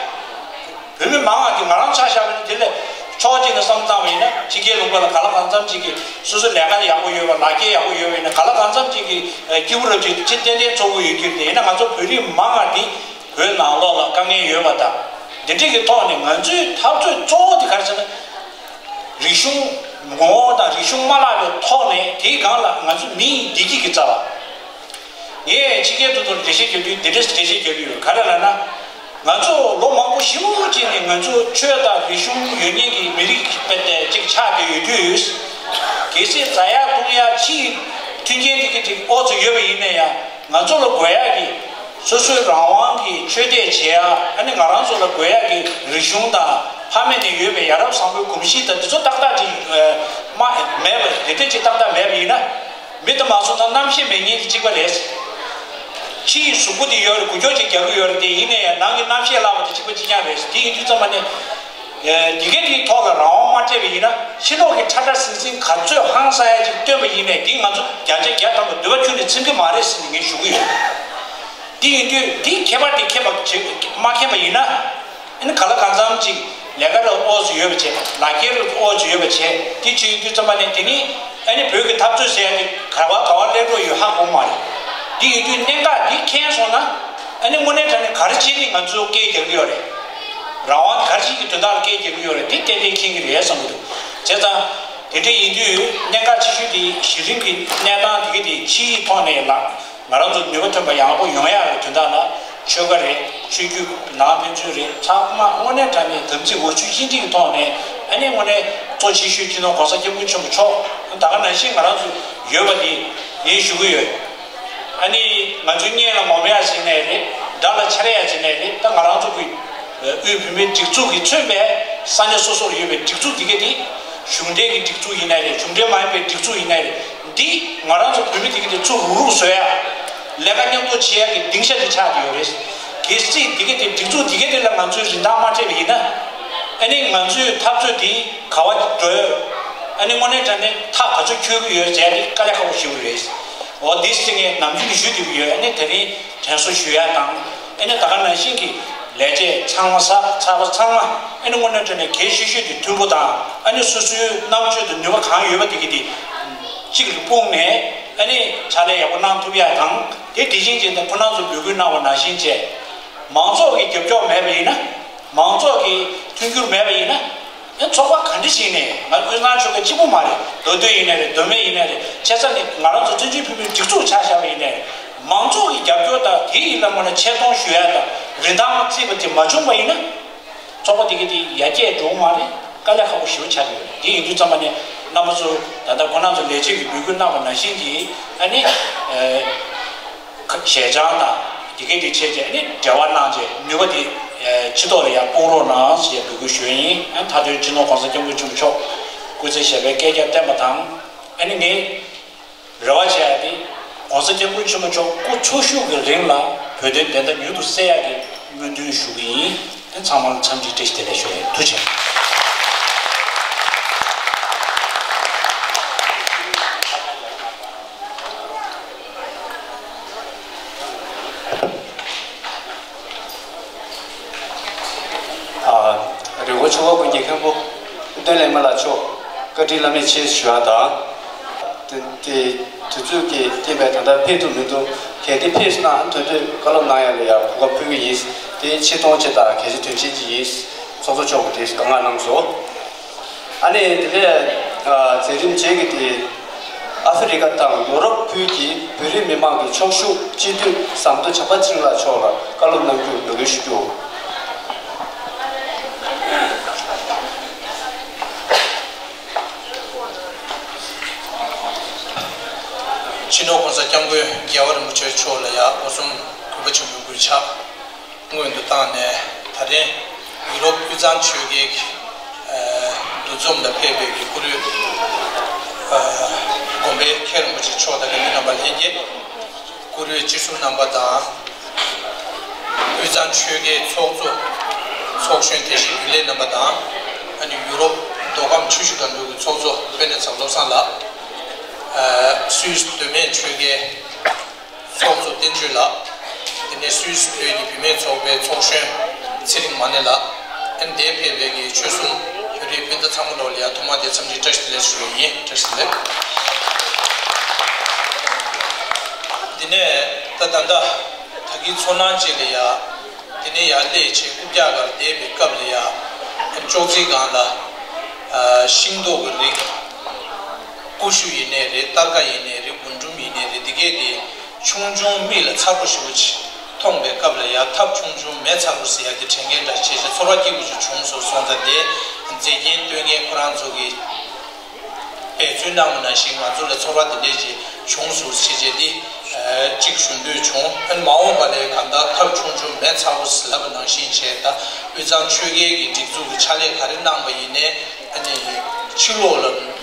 བོད་མི་མང་བ་དེ་ང་རང་ཆ་བཞག་པ་ཡིན་ན་དེ་ལས་ཕྱོགས་གཅིག་ནས་བསམ་བློ་བཏང་བ་ཡིན་ན། ཕྱི་རྒྱལ་ལུང་པ་ལ་གང་ལ་གང་འཚམ་ཅིག་གི་སོ་སོ་ལས་ཀ་ཡག་པོ་ཡོད་པ། ལག་འཁྱེར་ཡག་པོ་ཡོད་པ་ཡིན་ན། གང་ལ་གང་འཚམ་ཅིག་གི་སྐྱིད་པོ་རབ་ཅིག་ཅིག་ཏན་ཏན་ཚོར་གི་ཡོད་རྒྱུ་དེ་ཡིན་ན། ང་ཚོ་བོད་རིགས་མང་བ་དེ་བོད་ནང་ལོགས་ལ་དཀའ་ངལ་ཡོད་པ་དང་། འདི་འདྲས་ཀྱི་ཐོག་ནས་ང་ཚོའི་འཐབ་རྩོད་གཙོ་བོ་དེ་ག་རེ་ཟེར་ན། རིག་གཞུང་ངོ་བོ་དང་རིག་གཞུང་མ་བརླག་པའི་ཐོག་ནས་དེའི་སྒང་ལ་ང་ཚོ་མིའི་བདེ་སྐྱིད་ཀྱི་རྩ་བ། ངས་ཕྱི་རྒྱལ་དུ་དུ་འགྲེལ་བཤད་རྒྱག་དུས་འདི་འདྲས་འགྲེལ་བཤད་རྒྱག་གི་ཡོད། ག་རེ་ལབ་ན། ང་ཚོ་ལོ་མང་པོ་ཞེ་པོ་ཅིག་ནས་ང་ཚོ་ཆོས་དང་རིག་གཞུང་ཡོད་མཁན་གྱི་མི་རིགས་ཅིག་ཆགས་བསྡད་ཡོད་དུས། གལ་སྲིད་འཛིང་ཡག་བཏང་ཡག་ཕྱིའི་མཐུན་རྐྱེན་དེ་གི་དེ་ཨོ་ཙི་ཡོད་པ་ཡིན་ན་ཡང་། ང་ཚོ་ལ་དགོས་ཡག་གི་སོ་སོའི་རང་དབང་གི་ཆོས་དད་བྱེད་ཡག། ཨ་ནི་ང་རང་ཚོ་ལ་དགོས་ཡག་གི་རིག་གཞུང་དང་ཕ་མེས་ནས་ཡོད་པའི་ཡ་རབས་བཟང་པོའི་གོམས་གཤིས་དང་འདི་ཚོ་ཏག་ཏག་ཅིག་ཨ་མ་མེད་པ། དེ་འདྲ་ཅིག་ཏག་ཏག་མེད་པ་ཡིན་ན། མི་དེ་མ་སོང་ན་རྣམ་ཤེས་མེད་མཁན་དེ་གཅིག་པ་རེད། ཕྱི་ཡི་གཟུགས་པོ་དེ་ཡོད་རེད། འགུལ་སྐྱོད་ཅིག་རྒྱག་གི་ཡོད་རེད། དེ་ཡིན་ན་ཡང་ནང་གི་རྣམ་ཤེས་བརླག་པ་དེ་གཅིག་པ་གཅིག་རྐྱང་རེད། དེ་ཡིན་དུས་ཙམ་པ་ནས། ཨ་འདི་གའི་དེའི་ཐོག་ལ་རང་དབང་མ་སྤྲད་པ་ཡིན་ན། ཕྱི་ལོགས་ཀྱི་ཁྲ་ཁྲ་ཟིང་ཟིང་ག་ཚོད་ཧང་སང་ཡ་ཅིག་སྟོན་པ་ཡིན་ནའི། འདི་ང་ཚོ་བརྒྱ་ཆ་བརྒྱ་ཐམ་པ་འདོད་པ་ཁྱོན་ནས་ཚིམ་གྱི་མ་རེད་ཟེར་ནས་ངས་ཞུ་གི་ཡོད། འདི་ཡིན་དུས་འདི་ཁྱད་པར་དེ་མཁྱེན་པ་བྱེད་མ་མཁྱེན་པ་ཡིན་ན། ཨ་ནི་ག་ལ་གང་འཚམ་ཅིག་ལས་ཀ་ལ་ཨོ་ཙི་ཡོད་པ་བྱས། ལག་འཁྱེར་ལ་ཨོ་ཙི་ཡོད་པ་བྱས། དེ་བྱེད་ཡོང་དུས་ཙམ་པ་ནས་དེ་ནི་ཨ་ནི་བོད་ཀྱི་འཐབ་རྩོད་ཟེར་ཡ་དེ་ག་བ་ག་བ་སླེབས་འགྲོ་ཡོད་ཧ་གོ་མ་རེད། འདི་ཡིན་དུས་གནད་འགག་འདི་མཁྱེན་སོང་ན། ཨ་ནི་དངོས་གནས་དྲང་གནས་ག་རེ་བྱས་ནས་ང་ཚོ་སྐད་རྒྱག་གི་ཡོད་རེད། རང་དབང་ག་རེ་བྱས་ཀྱི་དོན་དག་ལ་སྐད་རྒྱག་གི་ཡོད་རེད། འདི་ཏན་ཏན་མཁྱེན་གྱི་རེད་བསམ་གྱི་འདུག་བྱས་ཙང་དེ་འདྲ་ཡིན་དུས་གནད་འགག་ཆེ་ཤོས་དེ་གཞི་རིམ་གྱི་གནས་སྟངས་དེ་ག་དེ་ཕྱིའི་ཐོག་ནས་ལ། ང་རང་ཚོ་ནུས་པ་ཐོན་པ་ཡག་པོ་ཡོང་ཡག་གི་དོན་དག་ལ་ཆོལ་ཁ་རེད། ཆོས་བརྒྱུད་ནང་ཕན་ཚུན་རེད། ཚང་མ་དངོས་གནས་དྲང་གནས་དམ་ཚིག་འོ་ཆུ་གཅིག་སྒྲིལ་གྱི་ཐོག་ནས། ཨ་ནི་དངོས་གནས་གཙོ་ཆེ་ཤོས་སྤྱི་ནོར་༸གོང་ས་༸སྐྱབས་མགོན་ཆེན་པོ་མཆོག་ད་ག་ནང་བཞིན་ང་རང་ཚོ་ཡོད་པ་དེ་ངས་ཞུ་གི་ཡོད། ཨ་ནི་ང་ཚོའི་གཉེན་ལ་ངོམ་ཡག་བྱས་ནའི་རེད། དགྲ་ལ་འཆར་ཡག་བྱས་ནའི་རེད། ད་ང་རང་ཚོ་གི་དབུས་བོད་མིའི་སྒྲིག་འཛུགས་ཀྱིས་མཚོན་པའི་ས་གནས་སོ་སོ་ལ་ཡོད་པའི་སྒྲིག་འཛུགས་དེ་ག་དེ་གཞུང་འབྲེལ་གྱི་སྒྲིག་འཛུགས་ཡིན་ནའི་རེད། གཞུང་འབྲེལ་མ་ཡིན་པའི་སྒྲིག་འཛུགས་ཡིན་ནའི་རེད། འདི་ང་རང་ཚོ་བོད་མི་དེ་ག་དེ་ཚུར་རུག་རུག་བཟོ་ཡ། ལས་ཀ་མཉམ་དུ་བྱེད་ཡ་གི་སྡིངས་ཆ་དེ་ཆགས་ཀྱི་ཡོད་རེད། གལ་སྲིད་དེ་ག་དེ་སྒྲིག་འཛུགས་དེ་ག་དེ་ལ་ང་ཚོས་རིན་ཐང་མ་སྤྲད་པ་ཡིན་ན། ཨ་ནི་ང་ཚོའི་འཐབ་རྩོད་དེ་ག་བ་འགྲོ་ཡོད། ཨ་ནི་དངོས་གནས་དྲང་གནས་མཐའ་ག་ཚོད་འཁྱོལ་གྱི་ཡོད་ཟེར་ཡ་དེ་དཀའ་ལས་ཁག་པོ་ཞེ་པོ་རེད། འོ་འདི་སྲིད་ངས་ནམ་རྒྱུན་ཞུ་བསྡད་ཀྱི་ཡོད། ཨ་ནི་དེ་རིང་དྲན་གསོ་ཞུ་ཡ་དང་། ཨ་ནི་ད་ག་ནང་བཞིན་གྱི་ལས་བྱེད་ཚང་མ་ས་ཚགས་པ་ཚང་མ། ཨ་ནི་དངོས་གནས་དྲང་གནས་གལ་ཆེ་ཤོས་དེ་མཐུན་པོ་དང་། ཨ་ནི་སོ་སོའི་རྣམ་དཔྱོད་དང་ནུས་པ་གང་ཡོད་པ་དེ་ག་དེ་གཅིག་ལ་སྤུངས་ནས། ཨ་ནི་ཕྱག་ལས་ཡག་པོ་གནང་ཐུབ་ཡ་དང་། དེ་དེ་བཞིན་བྱས་ནས་ཁོ་རང་ཚོ་འབོད་སྐུལ་གནང་བ་ནང་བཞིན་བྱས། མང་ཚོགས་ཀྱི་རྒྱབ་སྐྱོར་མེད་པ་ཡིན་ན། མང་ཚོགས་ཀྱི་མཐུན་འགྱུར་མེད་པ་ཡིན་ན། ཨ་ཚོགས་པ་ག་འདྲ་ཞིག་ནས། ང་དབུས་གཙང་ཆོལ་ཁ་གཅིག་པུ་མ་རེད། མདོ་སྟོད་ཡིན་ནའི་རེད། མདོ་སྨད་ཡིན་ནའི་རེད། བྱས་ཙང་ནི་ང་རང་ཚོ་བཙན་བྱོལ་བོད་མིའི་སྒྲིག་འཛུགས་ཆ་བཞག་པ་ཡིན་ནའི་རེད། མང་ཚོགས་ཀྱི་རྒྱབ་སྐྱོར་དང་། དེ་ཡི་ལམ་ཁ་ནས་ཆེ་མཐོང་ཞུ་ཡ་དང་རིན་ཐང་བརྩིས་པ་དེ་མ་བྱུང་བ་ཡིན་ན། ཚོགས་པ་དེ་ག་དེ་ཡར་རྒྱས་འགྲོ་གི་མ་རེད། དཀའ་ལས་ཁག་པོ་ཞེ་པོ་ཆགས་ཀྱི་ཡོད་རེད། དེ་ཡིན་དུས་ཙམ་པ་ནས་རྣམ་པ་ཚོ་ད་ལྟ་ཁོང་རྣམ་ཚོ་ལས་བྱེད་ཀྱི་འབོད་སྐུལ་གནང་བ་ནང་བཞིན་གྱི། ཨ་ནི་ཨ་ཞལ་བྱང་དང་དེ་ག་དེ་བྱས་རྗེས། ཨ་ནི་འབྲེལ་བ་གནང་རྗེས་ནུས་པ་དེ་ཨ་ཕྱི་ཐོག་ལ་ཡར་སྤུངས་རོགས་གནང་ཞེས་འབོད་སྐུལ་ཞུ་ཡ་ཡིན། ཨ་ནི་མཐའ་དོན་སྤྱི་ནོར་༸གོང་ས་༸སྐྱབས་མགོན་ཆེན་པོ་མཆོག་སྐུ་ཚེ་ཞབས་པད་བསྐལ་བརྒྱར་བརྟན་པ་དང་། ཨ་ནི་ངས་ རེ་བ་བྱེད་ཡ་དེ། ༸གོང་ས་༸སྐྱབས་མགོན་ཆེན་པོ་མཆོག་སྐུ་འཚོ་བཞུགས་ཀྱི་རིང་ལ་བོད་དོན་བདེན་མཐའ་མྱུར་དུ་གསལ་ཡག་གི་སྨོན་འདུན་ཞུ་གི་ཡིན། དེ་ཚང་མ་ལ་འཚམས་འདྲི་བཀྲ་ཤིས་བདེ་ལེགས་ཞུ་ཡ་ཡིན། ཐུགས་རྗེ་ཆེ། ཨ། རི་བོ་ཆུ་བོ་ཀུན་གྱི་མཁན་པོ་དཔལ་ལྡན་ལྷ་མོ་ལགས་མཆོག་བཀའ་དྲིན་བླ་མེད་ཆེ་ཞུ་བ་དང་། དེ་དེ་དུས་ཚོད་ཀྱི་རྐྱེན་པས་ད་ལྟ་ཕེབས་ཐུབ་མི་འདུག་གལ་ཏེ་ཕེབས་སོང་ན་དོན་དུ་བཀའ་སློབ་གནང་ཡ་ལ་ཡ་གོ་སྐབས་ཕུལ་གྱི་ཡིན། དེ་ཆེ་མཐོང་ཆེ་དང་གལ་ཆེ་དོན་ཆེན་ཅིག་ཡིན། ཚོགས་གཙོ་མཆོག་གིས་དེ་བཀའ་མངགས་གནང་སོང་། ཨ་ནི་དེ་ནས་ཨ་མཛད་རིམ་རྗེས་ཀྱི་དེ་ཨ་ཧྥེ་རི་ཁ་དང་ཡོ་རོབ་ཁུལ་གྱི་བོད་རིགས་མི་མང་གི་ཕྱོགས་བཞུགས་སྤྱི་འཐུས་ཟམ་གདོང་བྱམས་པ་ཚེ་རིང་ལགས་མཆོག་ལ་བཀའ་སློབ་གནང་རྒྱུ་འབོད་སྐུལ་ཞུ་རྒྱུ། སྤྱི་ནོར་༸གོང་ས་༸སྐྱབས་མགོན་རྒྱལ་བ་རིན་པོ་ཆེ་མཆོག་ལ་ཡང་སྒོ་གསུམ་གུས་པ་ཆེན་པོས་གུས་ཕྱག་སྔོན་དུ་བཏང་ནས། ད་རིང་ཡུ་རོབ་དབུས་གཙང་ཆོལ་ཁའི་འདུ་འཛོམས་ལ་ཕེབས་པའི་གི་བཀུར་འོས་དགོན་པའི་མཁན་རིན་པོ་ཆེ་མཆོག་དང་འབྲེལ་མི་རྣམ་པ་ལྷན་རྒྱས། བཀུར་འོས་སྤྱི་ཟུར་རྣམ་པ་དང་། དབུས་གཙང་ཆོལ་ཁའི་ཚོགས་གཙོ། ཚོགས་གཞོན་དེ་བཞིན་རྒྱུན་ལས་རྣམ་པ་དང་། ཨ་ནི་ཡུ་རོབ་མདོ་ཁམས་ཆུ་བཞི་སྒང་དྲུག་གི་ཚོགས་གཙོ་དཔལ་ལྡན་ཚེ་རིང་བློ་བཟང་ལགས། ཨ། སུད་སི་མདོ་སྨད་ཆོལ་ཁའི་ཚོགས་གཙོ་བསྟན་ཆོས་ལགས། དེ་ནས་སུད་སི་བོད་ཀྱི་བུད་མེད་ཚོགས་པའི་ཚོགས་གཞོན་ཚེ་རིང་མ་ཎི་ལགས། ཨ་ནི་འདིར་ཕེབས་པའི་གི་ཆོལ་གསུམ་བོད་རིགས་སྤུན་ཟླ་ཚང་མ་ལོ་ལ་ཡ་ཐོག་མ་དེ་འཚམས་འདྲི་བཀྲ་ཤིས་བདེ་ལེགས་ཞུ་ཡི་ཡིན། བཀྲ་ཤིས་བདེ་ལེགས། དེ་ནས་ད་ད་ལྟ་ད་གིན་ཚོར་སྣང་ཅིག་ལ་ཡ། དེ་ནས་ཡར་སླེབས་བྱས་རྐུབ་བཀྱག་སྒང་བསྡད་པའི་སྐབས་ལ་ཡ། ཅོག་ཙེའི་སྒང་ལ་ཤིང་ཏོག་གི་རིགས། ཀུ་ཤུ་ཡིན་ནའི་རེད། སྟར་ཀ་ཡིན་ནའི་རེད། རྒུན་འབྲུམ་ཡིན་ནའི་རེད། འདི་གས་དེ་ཆུང་ཆུང་མིག་ལ་མཚར་པོ་ཞེ་པོ་ཅིག་མཐོང་བའི་སྐབས་ལ་ཡ། ཐབ་ཆུང་ཆུང་མེ་མཚར་པོ་ཟེར་ཡ་དེ་དྲན་མཁན་འདྲ་བྱས་བྱས་ཚོར་བ་སྐྱིད་པོ་ཅིག་བྱུང་སོང་། སོང་ཙང་དེ་མཛེས་རྒྱན་སྟོན་མཁན་ཁོ་རང་ཚོ་གིས་འབད་བརྩོན་གནང་བ་ནང་བཞིན་ང་ཚོ་ལ་ཚོར་བ་དེ་འདྲས་ཅིག་བྱུང་སོང་ཟེར་བྱས་འདི་གཅིག་ཞུ་འདོད་བྱུང་། ཨ་ནི་མ་འོངས་པ་ལ་གང་ལྟར་ཐབ་ཆུང་ཆུང་མེ་མཚར་པོ་ཟེར་ལབ་པ་ནང་བཞིན་བྱས། ད་དབུས་གཙང་ཆོལ་ཁའི་གི་སྒྲིག་འཛུགས་ཀྱི་ཕྱག་ལས་ག་རེ་གནང་པ་ཡིན་ནའི། ཨ་ནི་ཕྱི་ལོགས་ལ་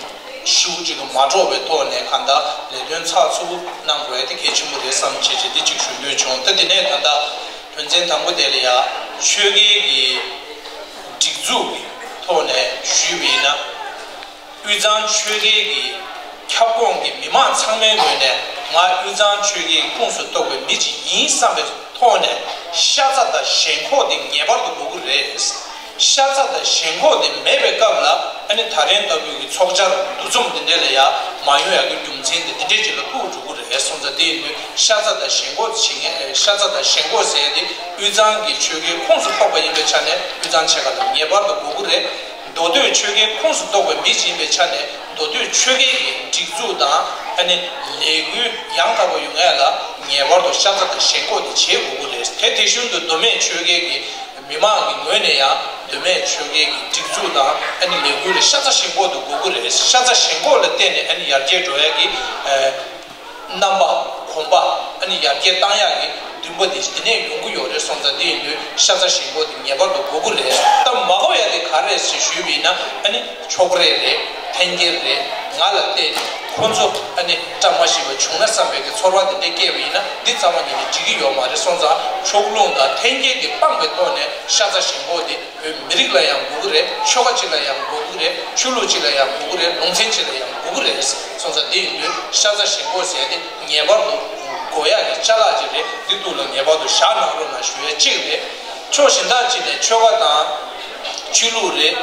ཤུགས་ཅིག་མ་འགྲོ་བའི་ཐོག་ནས་གང་ལྟར་ལས་དོན་ཚགས་ཚུད་པོ་གནང་དགོས་ཡ་དེ་གལ་ཆེན་པོ་རེད་བསམ་བྱས་བྱས་འདི་གཅིག་ཞུ་འདོད་བྱུང་། ད་དེ་ནས་ད་ལྟ་དོན་ཚན་དང་པོ་དེ་ལ་ཡ་ཆོལ་ཁའི་གི་སྒྲིག་འཛུགས་ཀྱི་ཐོག་ནས་ཞུས་པ་ཡིན་ན། དབུས་གཙང་ཆོལ་ཁའི་གི་ཁྱབ་ཁོངས་ཀྱི་མི་མང་ཚང་མའི་ངོས་ནས་ང་དབུས་གཙང་ཆོལ་ཁའི་ཁོངས་སུ་གཏོགས་པའི་མི་ཅིག་ཡིན་བསམ་པའི་ཐོག་ནས་ཤ་ཚ་དང་ཞེན་ཁོག་དེ་ངེས་པར་དུ་དགོས་ཀྱི་རེད། ཤ་ཚ་དང་ཞེན་ཁོག་དེ་མེད་པའི་སྐབས་ལ། ཨ་ནི་ད་རིང་ལྟ་བུའི་གི་ཚོགས་བཅར་འདུ་འཛོམས་འདི་འདྲ་ལ་ཡ་མ་ཡོང་ཡག་གི་རྒྱུ་མཚན་དེ་འདི་འདྲས་ཅིག་ལ་ཐུག་འགྲོ་གི་རེད། སོང་ཙང་དེ་ཡིན་དུས་ཤ་ཚ་དང་ཞེན་ཁོག་བྱེད་མཁན། ཤ་ཚ་དང་ཞེན་ཁོག་ཟེར་ཡ་དེ་དབུས་གཙང་གི་ཆོལ་ཁའི་ཁོངས་སུ་གཏོགས་པ་ཡིན་པའི་ཆ་ནས་དབུས་གཙང་ཆོལ་ཁ་ལ་ངེས་པར་དུ་དགོས་ཀྱི་རེད། མདོ་སྟོད་ཆོལ་ཁའི་ཁོངས་སུ་གཏོགས་པའི་མི་ཅིག་ཡིན་པའི་ཆ་ནས་མདོ་སྟོད་ཆོལ་ཁའི་གི་སྒྲིག་འཛུགས་དང་། ཨ་ནི་ལས་འགུལ་ཡང་དག་པ་ཡོང་ཡ་ལ་ངེས་པར་དུ་ཤ་ཚ་དང་ཞེན་ཁོག་དེ་བྱེད་དགོས་ཀྱི་རེད། དེ་དེ་བཞིན་དུ་མདོ་སྨད་ཆོལ་ཁའི་གི་མི་མང་གི་ངོས་ནས་ཡང་མདོ་སྨད་ཆོལ་ཁའི་གི་སྒྲིག་འཛུགས་དང་། ཨ་ནི་ལས་འགུལ་ལ་ཤ་ཚ་ཞེན་ཁོག་དེ་དགོས་ཀྱི་རེད། ཤ་ཚ་ཞེན་ཁོག་ལ་བརྟེན་ནས་ཨ་ནི་ཡར་རྒྱས་འགྲོ་ཡ་གི་ཨ། རྣམ་པ་གོམ་པ། ཨ་ནི་ཡར་རྒྱས་བཏང་ཡག་གི་འདུན་པ་དེ་འདི་ནས་ཡོང་གི་ཡོད་རེད། སོང་ཙང་དེ་ཡིན་དུས་ཤ་ཚ་ཞེན་ཁོག་དེ་ངེས་པར་དུ་དགོས་ཀྱི་རེད། ད་མ་དགོས་ཡ་དེ་ག་རེ་རེད་ཞེས་ཞུས་པ་ཡིན་ན། ཨ་ནི་ཕྱོགས་རིས་རེད། འཐེན་འཁྱེར་རེད། ང་ལ་བལྟས་ནས་ཁོ་ཚོ་ཨ་ནི་བཀྲ་མ་ཤིས་པ་བྱུང་ན་བསམ་པའི་གི་ཚོར་བ་དེ་འདྲ་སྐྱེས་པ་ཡིན་ན་འདི་རྩ་བ་ཉིད་ནས་འགྲིག་གི་ཡོད་མ་རེད། སོང་ཙང་ཕྱོགས་ལྷུང་དང་འཐེན་འཁྱེར་དེ་སྤངས་པའི་ཐོག་ནས་ཤ་ཚ་ཞེན་ཁོག་དེ་བོད་མི་རིགས་ལ་ཡང་དགོས་ཀྱི་རེད། ཆོལ་ཁ་གཅིག་ལ་ཡང་དགོས་ཀྱི་རེད། ཆོས་ལུགས་གཅིག་ལ་ཡང་དགོས་ཀྱི་རེད། ལུང་ཚན་གཅིག་ལ་ཡང་དགོས་ཀྱི་རེད། སོང་ཙང་དེ་ཡིན་དུས་ཤ་ཚ་ཞེན་ཁོག་ཟེར་དེ་ངེས་པར་དུ་དགོས་ཡག་གི་ཅ་ལག་ཅིག་རེད། འདི་ཐུགས་ལ་ངེས་པར་དུ་བཞག་གནང་རོགས་གནང་ཞུ་ཡ་གཅིག་རེད། ཕྱོགས་གཞན་དག་ཅིག་ནས་ཆོལ་ཁ་དང་ཆོས་ལུགས་རེད།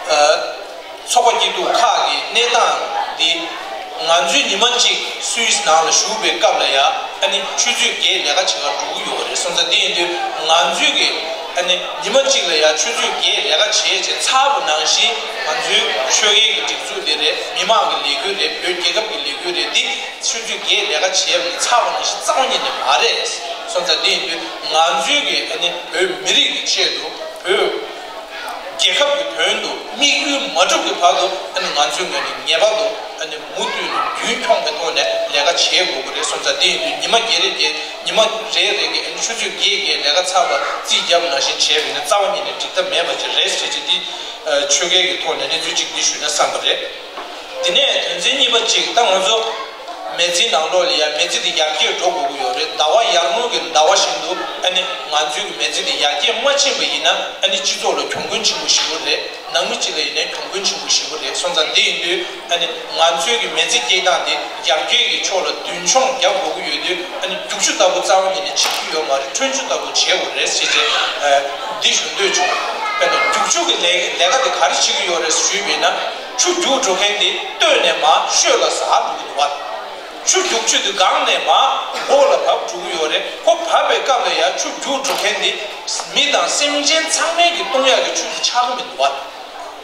ཨ། ཚོགས་པ་སྐྱིད་སྡུག་ཁག་གི་གནས་སྟངས་འདི། ང་ཚོའི་ཉི་མ་གཅིག་སུད་སི་ནང་ལ་བཞུགས་པའི་སྐབས་ལ་ཡ། ཨ་ནི་ཆུ་ཚོད་བརྒྱད་ལས་ཀ་བྱེད་གར་འགྲོ་གི་ཡོད་རེད། སོང་ཙང་དེ་ཡིན་དུས་ང་ཚོའི་གི་ཨ་ནི་ཉི་མ་གཅིག་ལ་ཡ་ཆུ་ཚོད་བརྒྱད་ལས་ཀ་བྱས་བྱས་ཚར་བ་ནང་བཞིན། ང་ཚོའི་ཆོལ་ཁའི་གི་སྒྲིག་འཛུགས་དེ་རེད། མི་མང་གི་ལས་འགུལ་རེད། བོད་རྒྱལ་ཁབ་ཀྱི་ལས་འགུལ་རེད། འདི་ཆུ་ཚོད་བརྒྱད་ལས་ཀ་བྱས་པ་ནི་ཚར་བ་ནང་བཞིན་རྩ་བ་ཉིད་ནས་མ་རེད། སོང་ཙང་དེ་ཡིན་དུས་ང་ཚོའི་གི་ཨ་ནི་བོད་མི་རིགས་ཀྱི་ཆེད་དུ། བོད་རྒྱལ་ཁབ་ཀྱི་དོན་དུ་དམིགས་ཡུལ་མ་འགྲུབ་ཀྱི་བར་དུ། ཨ་ནི་ང་ཚོའི་ངོས་ནས་ངེས་པར་དུ་ཨ་ནི་མུ་མཐུད་ནས་རྒྱུན་འཁྱོངས་པའི་ཐོག་ནས་ལས་ཀ་བྱེད་དགོས་ཀྱི་རེད། སོང་ཙང་དེ་ཡིན་དུས་ཉི་མ་བརྒྱད་རེ་བརྒྱད། ཉི་མ་རེ་རེ་གི་ཨ་ནི་ཆུ་ཚོད་བརྒྱད་བརྒྱད་ལས་ཀ་ཚར་བ་རྩིས་བརྒྱབ་ནང་བཞིན་བྱས་པ་ཡིན་ན་རྩ་བ་ཉིད་ནས་འགྲིག་ཐབས་མེད་པ་ཅིག་རེད་ཟེར་གྱི། འདི་ཆོལ་ཁའི་གི་ཐོག་ནས་གནས་ཚུལ་གཅིག་འདི་ཞུས་ན་བསམ་པ་རེད། དེ་ནས་དོན་ཚན་གཉིས་པ་གཅིག་ད་ང་ཚོ་མི་ཚེའི་ནང་ལོགས་ལ་ཡང་མི་ཚེ་འདི་ཡར་རྒྱས་འགྲོ་དགོས་ཀྱི་ཡོད་རེད། ཟླ་བ་ཡར་ངོ་གི་ཟླ་བ་བཞིན་དུ་ཨ་ནི་ང་ཚོའི་གི་མི་ཚེ་འདི་ཡར་རྒྱས་མ་ཕྱིན་པ་ཡིན་ན་ཨ་ནི་སྤྱི་ཚོགས་ལ་གྱོང་གུན་ཆེན་པོ་ཞེ་པོ་རེད། ནང་མི་གཅིག་ལ་ཡིན་ནའི་གྱོང་གུན་ཆེན་པོ་ཞེ་པོ་རེད། སོང་ཙང་འདི་ཡིན་དུས་ཨ་ནི་ང་ཚོའི་གི་མི་ཚེ་སྐྱེལ་སྟངས་འདི་ཡར་རྒྱས་ཀྱི་ཕྱོགས་ལ་མདུན་མཆོང་རྒྱག་དགོས་ཀྱི་ཡོད་དུས་ཨ་ནི་རྒྱུག་ཆུ་ལྟ་བུ་རྩ་བ་ཉིད་ནས་བྱེད་རྒྱུ་ཡོད་མ་རེད། ཁྲོན་ཆུ་ལྟ་བུ་བྱེད་དགོས་རེད་ཟེར་བྱས་འདི་ཞུ་འདོད་བྱུང་། དཔེར་ན་རྒྱུག་ཆུ་གི་ལས་ལས་ཀ་འདི་ག་རེ་བྱེད་ཀྱི་ཡོད་རེད་ཞུས་པ་ཡིན་ན་ཆུ་རྒྱུག་འགྲོ་མཁན་འདི་སྟོད་ནས་མར་ཤོད་ལ་ཟག་འགྲོ་གི་འདུག་བ། ཆུ་རྒྱུག་ཆུ་དེ་སྒང་ནས་མར་འོག་ལ་བབས་འགྲོ་གི་ཡོད་རེད། ཁོ་བབས་པའི་སྐབས་ལ་ཡང་ཆུ་རྒྱུག་འགྲོ་མཁན་དེ་མི་དང་སེམས་ཅན་ཚང་མའི་གི་བཏུང་ཡག་གི་ཆུ་དེ་ཆགས་ཀྱི་མི་འདུག་བ།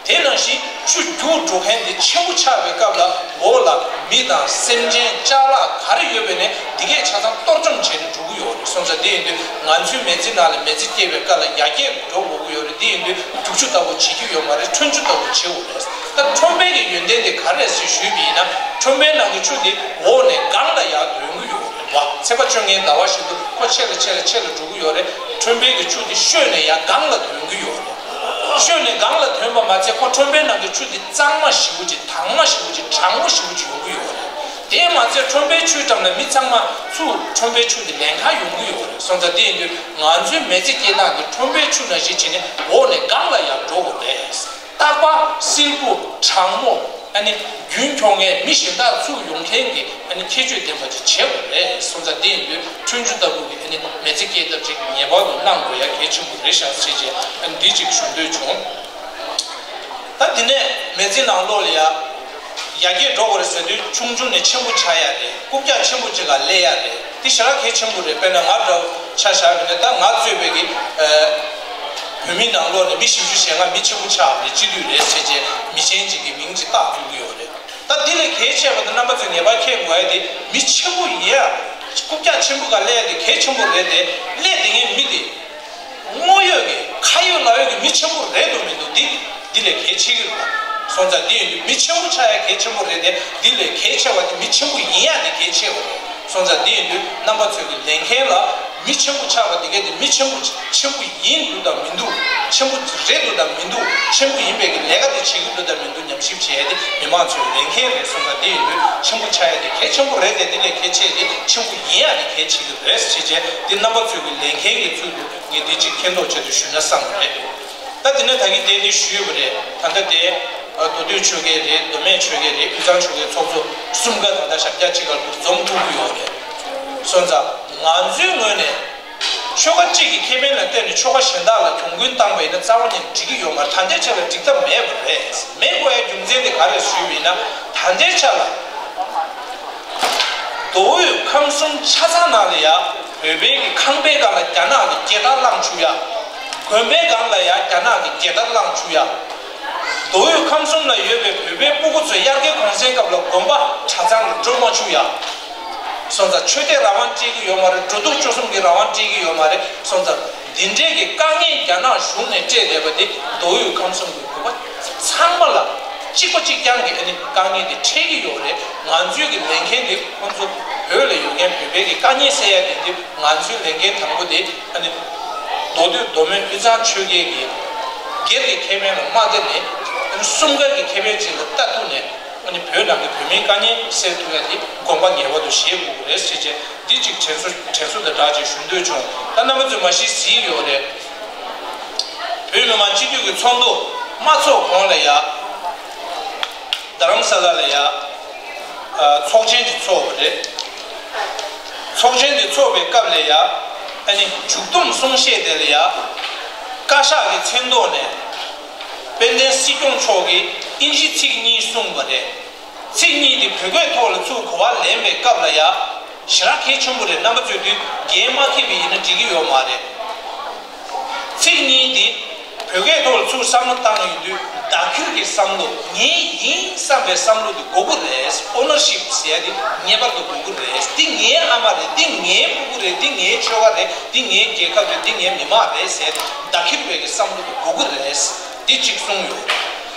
དེ་ནང་བཞིན་ཆུ་རྒྱུག་འགྲོ་མཁན་དེ་ཆེན་པོ་ཆགས་པའི་སྐབས་ལ་འོག་ལ་མི་དང་སེམས་ཅན་ཅ་ལག་ག་རེ་ཡོད་པའི་ནས་འདི་གས་ཆ་ཚང་གཏོར་བཅོམ་བྱས་ནས་འགྲོ་གི་ཡོད་རེད། སོང་ཙང་དེ་ཡིན་དུས་ང་ཚོའི་མི་ཚེ་ནང་ལ་མི་ཚེ་སྐྱེལ་བའི་སྐབས་ལ་ཡར་རྒྱས་འགྲོ་དགོས་ཀྱི་ཡོད་རེད། དེ་ཡིན་དུས་རྒྱུག་ཆུ་ལྟ་བུ་བྱེད་རྒྱུ་ཡོད་མ་རེད། ཁྲོན་ཆུ་ལྟ་བུ་བྱེད་དགོས་རེད། ད་ཁྲོན་པའི་གི་ཡོན་ཏན་དེ་ག་རེ་རེད་ཟེར་ཞུས་པ་ཡིན་ན་ཁྲོན་པའི་ནང་གི་ཆུ་དེ་འོག་ནས་སྒང་ལ་ཡར་འདོན་གི་ཡོད་རེད་བ། ཚེས་པ་བཅོ་ལྔའི་ཟླ་བ་བཞིན་དུ་ཁོ་ཆེ་ལ་ཆེ་ལ་ཆེ་ལ་འགྲོ་གི་ཡོད་རེད། ཁྲོན་པའི་གི་ཆུ་དེ་ཤོད་ནས་ཡར་སྒང་ལ་འདོན་གི་ཡོད་རེད། ཤོད་ནས་སྒང་ལ་འདོན་པ་མ་ཚད་ཁོ་ཁྲོན་པའི་ནང་གི་ཆུ་དེ་གཙང་མ་ཞེ་པོ་ཅིག་དྭངས་མ་ཞེ་པོ་ཅིག་གྲང་མོ་ཞེ་པོ་ཅིག་ཡོང་གི་ཡོད་རེད། དེ་མ་ཚད་ཁྲོན་པའི་ཆུའི་འགྲམ་ལ་མི་ཚང་མ་ཚུར་ཁྲོན་པའི་ཆུ་དེ་ལེན་ག་ཡོང་གི་ཡོད་རེད། སོང་ཙང་དེ་ཡིན་དུས་ང་ཚོའི་མི་ཚེ་སྐྱེལ་སྟངས་དེ་ཁྲོན་པའི་ཆུ་ནང་བཞིན་བྱས་ནས་འོག་ནས་སྒང་ལ་ཡར་འགྲོ་དགོས་རེད། རྟག་པར་བསིལ་པོ་གྲང་མོ་ཨ་ནི་རྒྱུན་འཁྱོངས་མཁན་མི་གཞན་དག་ཚུར་ཡོང་མཁན་གྱི་ཨ་ནི་ཁྱད་ཆོས་ལྡན་པ་ཅིག་བྱེད་དགོས་རེད། སོང་ཙང་འདི་ཡིན་དུས་ཁྲུན་ཆུ་ལྟ་བུ་གི་ཨ་ནི་མི་ཚེ་སྐྱེལ་ཐབས་ཅིག་ངེས་པར་དུ་གནང་དགོས་ཡ་གལ་ཆེན་པོ་རེད་ཤག་ཟེར་བྱས་ཨ་ནི་འདི་ཅིག་ཞུ་འདོད་བྱུང་། ད་འདི་ནས་མི་ཚེ་ནང་ལོགས་ལ་ཡ་ཡར་རྒྱས་འགྲོ་དགོས་རེད་ཟེར་དུས་ཆུང་ཆུང་ནས་ཆེན་པོ་ཆགས་ཡ་རེད། རྐུབ་བཀྱག་ཆེན་པོ་ཅིག་ག་སླེབས་ཡ་རེད། འདི་ཞེ་དྲག་གལ་ཆེན་པོ་རེད། དཔེར་ན་ང་འདྲ་བོ་ཆ་བཞག་པ་ཡིན་ན་ད་ང་གཙོས་པའི་གི་ཨ་བོད་མི་ནང་ལོགས་ནས་མི་བཞི་བཅུ་ཞེ་ལྔ་མི་ཆེན་པོ་ཆགས་པ་རེད། སྤྱི་འཐུས་རེད་ཟེར་བྱས་མི་ཆེན་ཅིག་གི་མིང་ཅིག་བཏགས་ཐུབ་ཀྱི་ཡོད་རེད། ད་འདི་ལས་གལ་ཆེ་བ་དེ་རྣམ་པ་ཚོས་ངེས་པར་མཁྱེན་དགོས་ཡ་དེ་མི་ཆེན་པོ་ཡིན་ཡ། རྐུབ་བཀྱག་ཆེན་པོ་ག་སླེབས་ཡ་དེ་གལ་ཆེན་པོ་རེད་དེ། སླེབས་བསྡད་མཁན་མི་དེ་དངོས་ཡོད་ཀྱི་ཁ་ཡོད་ལག་ཡོད་ཀྱི་མི་ཆེན་པོ་རེད་འདུག་མི་འདུག་འདི་འདི་ལས་གལ་ཆེ་གི་རེད། སོང་ཙང་འདི་ཡིན་དུས་མི་ཆེན་པོ་ཆགས་ཡ་གལ་ཆེན་པོ་རེད་དེ། འདི་ལས་གལ་ཆེ་བ་དེ་མི་ཆེན་པོ་ཡིན་ཡ་དེ་གལ་ཆེ་བ་རེད། སོང་ཙང་འདི་ཡིན་དུས་རྣམ་པ་ཚོས་ཀྱི་ལས་འགན་ལ་མི་ཆེན་པོ་ཆགས་པ་དེ་གས་དེ་མི་ཆེན་པོ་ཆེན་པོ་ཡིན་འདུག་དང་མི་འདུག་ཆེན་པོ་རེད་འདུག་དང་མི་འདུག་ཆེན་པོ་ཡིན་པའི་གི་ལས་ཀ་དེ་བྱེད་ཀྱི་འདུག་དང་མི་འདུག་ཉམས་ཞིབ་བྱས་ཏེ་མི་མང་ཚོའི་ལས་འགན་རེད། སོང་ཙང་འདི་ཡིན་དུས་ཆེན་པོ་ཆགས་ཡ་དེ་གལ་ཆེན་པོ་རེད་དེ། འདི་ལས་གལ་ཆེ་དེ་ཆེན་པོ་ཡིན་ཡ་དེ་གལ་ཆེ་གི་རེད་ཟེར་བྱས་འདི་རྣམ་པ་ཚོའི་གི་ལས་འགན་གི་ཚུལ་དུ་ངས་འདི་གཅིག་མཁྱེན་རྟོགས་ཆེད་དུ་ཞུས་ན་བསམ་གི་རེད། ད་དེ་ནས་ད་གིན་དེ་འདི་ཞུས་པ་རེད། ད་ལྟ་དེ་མདོ་སྟོད་ཆོལ་ཁའི་རེད། མདོ་སྨད་ཆོལ་ཁའི་རེད། དབུས་གཙང་ཆོལ་ཁའི་ཚོགས་གཙོ་གསུམ་ཀ་ད་ལྟ་ཞབས་བཀྱག་གཅིག་ག་འདུག་འཛོམས་ཐུབ་ཀྱི་ཡོད་རེད། སོང་ཙང་ང་ཚོའི་ངོས་ནས་ཆོལ་ཁ་གཅིག་གི་ཁེ་ཕན་ལ་བརྟེན་ནས་ཆོལ་ཁ་གཞན་དག་ལ་གྱོང་གུན་བཏང་པ་ཡིན་ན་རྩ་བ་ནས་འགྲིག་གི་ཡོད་མ་རེད། ད་ལྟའི་ཆ་ལ་འགྲིག་ཐབས་མེད་པ་རེད། མེད་དགོས་ཡ་རྒྱུ་མཚན་དེ་ག་རེ་ཞུས་པ་ཡིན་ན། ད་ལྟའི་ཆ་ལ་མདོ་དབུས་ཁམས་གསུམ་ཆ་ཚང་ནང་ལ་ཡ་བོད་པའི་གི་ཁང་པའི་སྒང་ལ་རྒྱ་ནག་གི་རྒྱལ་དར་བསླངས་བཅུག་ཡ། དགོན་པའི་སྒང་ལ་ཡ་རྒྱ་ནག་གི་རྒྱལ་དར་བསླངས་བཅུག་ཡ། མདོ་དབུས་ཁམས་གསུམ་ལ་ཡོད་པའི་བོད་པའི་སྤུ་གུ་ཚོས་དབྱར་ཁའི་གུང་སེང་སྐབས་ལ་དགོན་པ་གྲྭ་ཚང་ལ་འགྲོ་མ་བཅུག་ཡ། སོང་ཙང་ཆོས་དད་རང་དབང་སྤྲད་ཀྱི་ཡོད་མ་རེད། འགྲོ་འདུག་སྤྱོད་གསུམ་གྱི་རང་དབང་སྤྲད་ཀྱི་ཡོད་མ་རེད། སོང་ཙང་འདི་འདྲའི་གི་དཀའ་ངལ་རྒྱ་ནག་གཞུང་ནས་སྤྲད་བསྡད་པ་དེ་མདོ་དབུས་ཁམས་གསུམ་གྱི་བོད་པ་ཚང་མ་ལ་གཅིག་པ་གཅིག་རྐྱང་གི་ཨ་ནི་དཀའ་ངལ་དེ་འཕྲད་ཀྱི་ཡོད་རེད། ང་ཚོའི་གི་ལས་འགན་དེ་ཁོང་ཚོ་བོད་ལ་ཡོད་མཁན་བོད་པའི་གི་དཀའ་ངལ་སེལ་ཡ་དེ་འདི་ང་ཚོའི་ལས་འགན་དང་པོ་དེ་ཨ་ནི་མདོ་སྟོད་མདོ་སྨད་དབུས་གཙང་ཆོལ་ཁའི་གི་སྒེར་གྱི་ཁེ་ཕན་ལ་མ་བལྟས་ནས་ཨ་ནི་གསུམ་ཀ་གི་ཁེ་ཕན་ཅིག་ལ་ལྟ་ཐུབ་ནས། ཨ་ནི་བོད་ནང་གི་བོད་མིའི་དཀའ་ངལ་སེལ་ཐུབ་ཡ་དེ་དགོངས་པ་ངེས་པར་དུ་བཞེས་དགོས་ཀྱི་རེད་ཟེར་བྱས་འདི་གཅིག་དྲན་གསོ་དྲན་གསོ་དང་སྦྲགས་ཅིག་ཞུ་འདོད་བྱུང་། ད་རྣམ་པ་ཚོས་མ་གཞི་གཟིགས་ཡོད་རེད། བོད་མི་མང་སྤྱི་འཐུས་ཀྱི་ཚོགས་འདུ་མ་ཚོགས་གོང་ལ་ཡ་རྡ་རམ་ས་ལ་ལ་ཡ་ཚོགས་ཆེན་ཅིག་ཚོགས་པ་རེད། ཚོགས་ཆེན་དེ་ཚོགས་པའི་སྐབས་ལ་ཡ་ཨ་ནི་མཇུག་བསྡོམས་གསུང་བཤད་དེ་ལ་ཡ་བཀའ་ཤག་གི་མཚན་ཐོག་ནས་དཔལ་ལྡན་སྲིད་སྐྱོང་མཆོག་གིས་ཨིན་ཇིའི་ཚིག་གཉིས་གསུངས་པ་རེད། ཚིག་གཉིས་དེ་བོད་སྐད་ཐོག་ལ་ཚུར་གོ་བ་ལེན་པའི་སྐབས་ལ་ཡ་ཞེ་དྲག་གལ་ཆེན་པོ་རེད། རྣམ་པ་ཚོས་དུས་འགན་མ་འཁྱེར་བ་ཡིན་ན་འགྲིག་གི་ཡོད་མ་རེད། ཚིག་གཉིས་འདི་བོད་སྐད་ཐོག་ལ་ཚུར་བསམ་བློ་བཏང་ཡོང་དུས་བདག་ཁྱོད་ཀྱི་བསམ་བློ་ངའི་ཡིན་བསམ་པའི་བསམ་བློ་འདི་དགོས་ཀྱི་རེད། ཨོ་ནར་ཤིབ་ཟེར་ཡ་འདི་ངེས་པར་དུ་དགོས་ཀྱི་རེད། འདི་ངའི་ཨ་མ་རེད། འདི་ངའི་སྤུ་གུ་རེད། འདི་ངའི་ཁྱོ་ག་རེད། འདི་ངའི་རྒྱལ་ཁབ་རེད། འདི་ངའི་མི་མང་རེད་ཟེར་ཡ་འདི་བདག་ཁྱེར་བའི་གི་བསམ་བློ་འདི་དགོས་ཀྱི་རེད། འདི་གཅིག་གསུངས་ཡོད།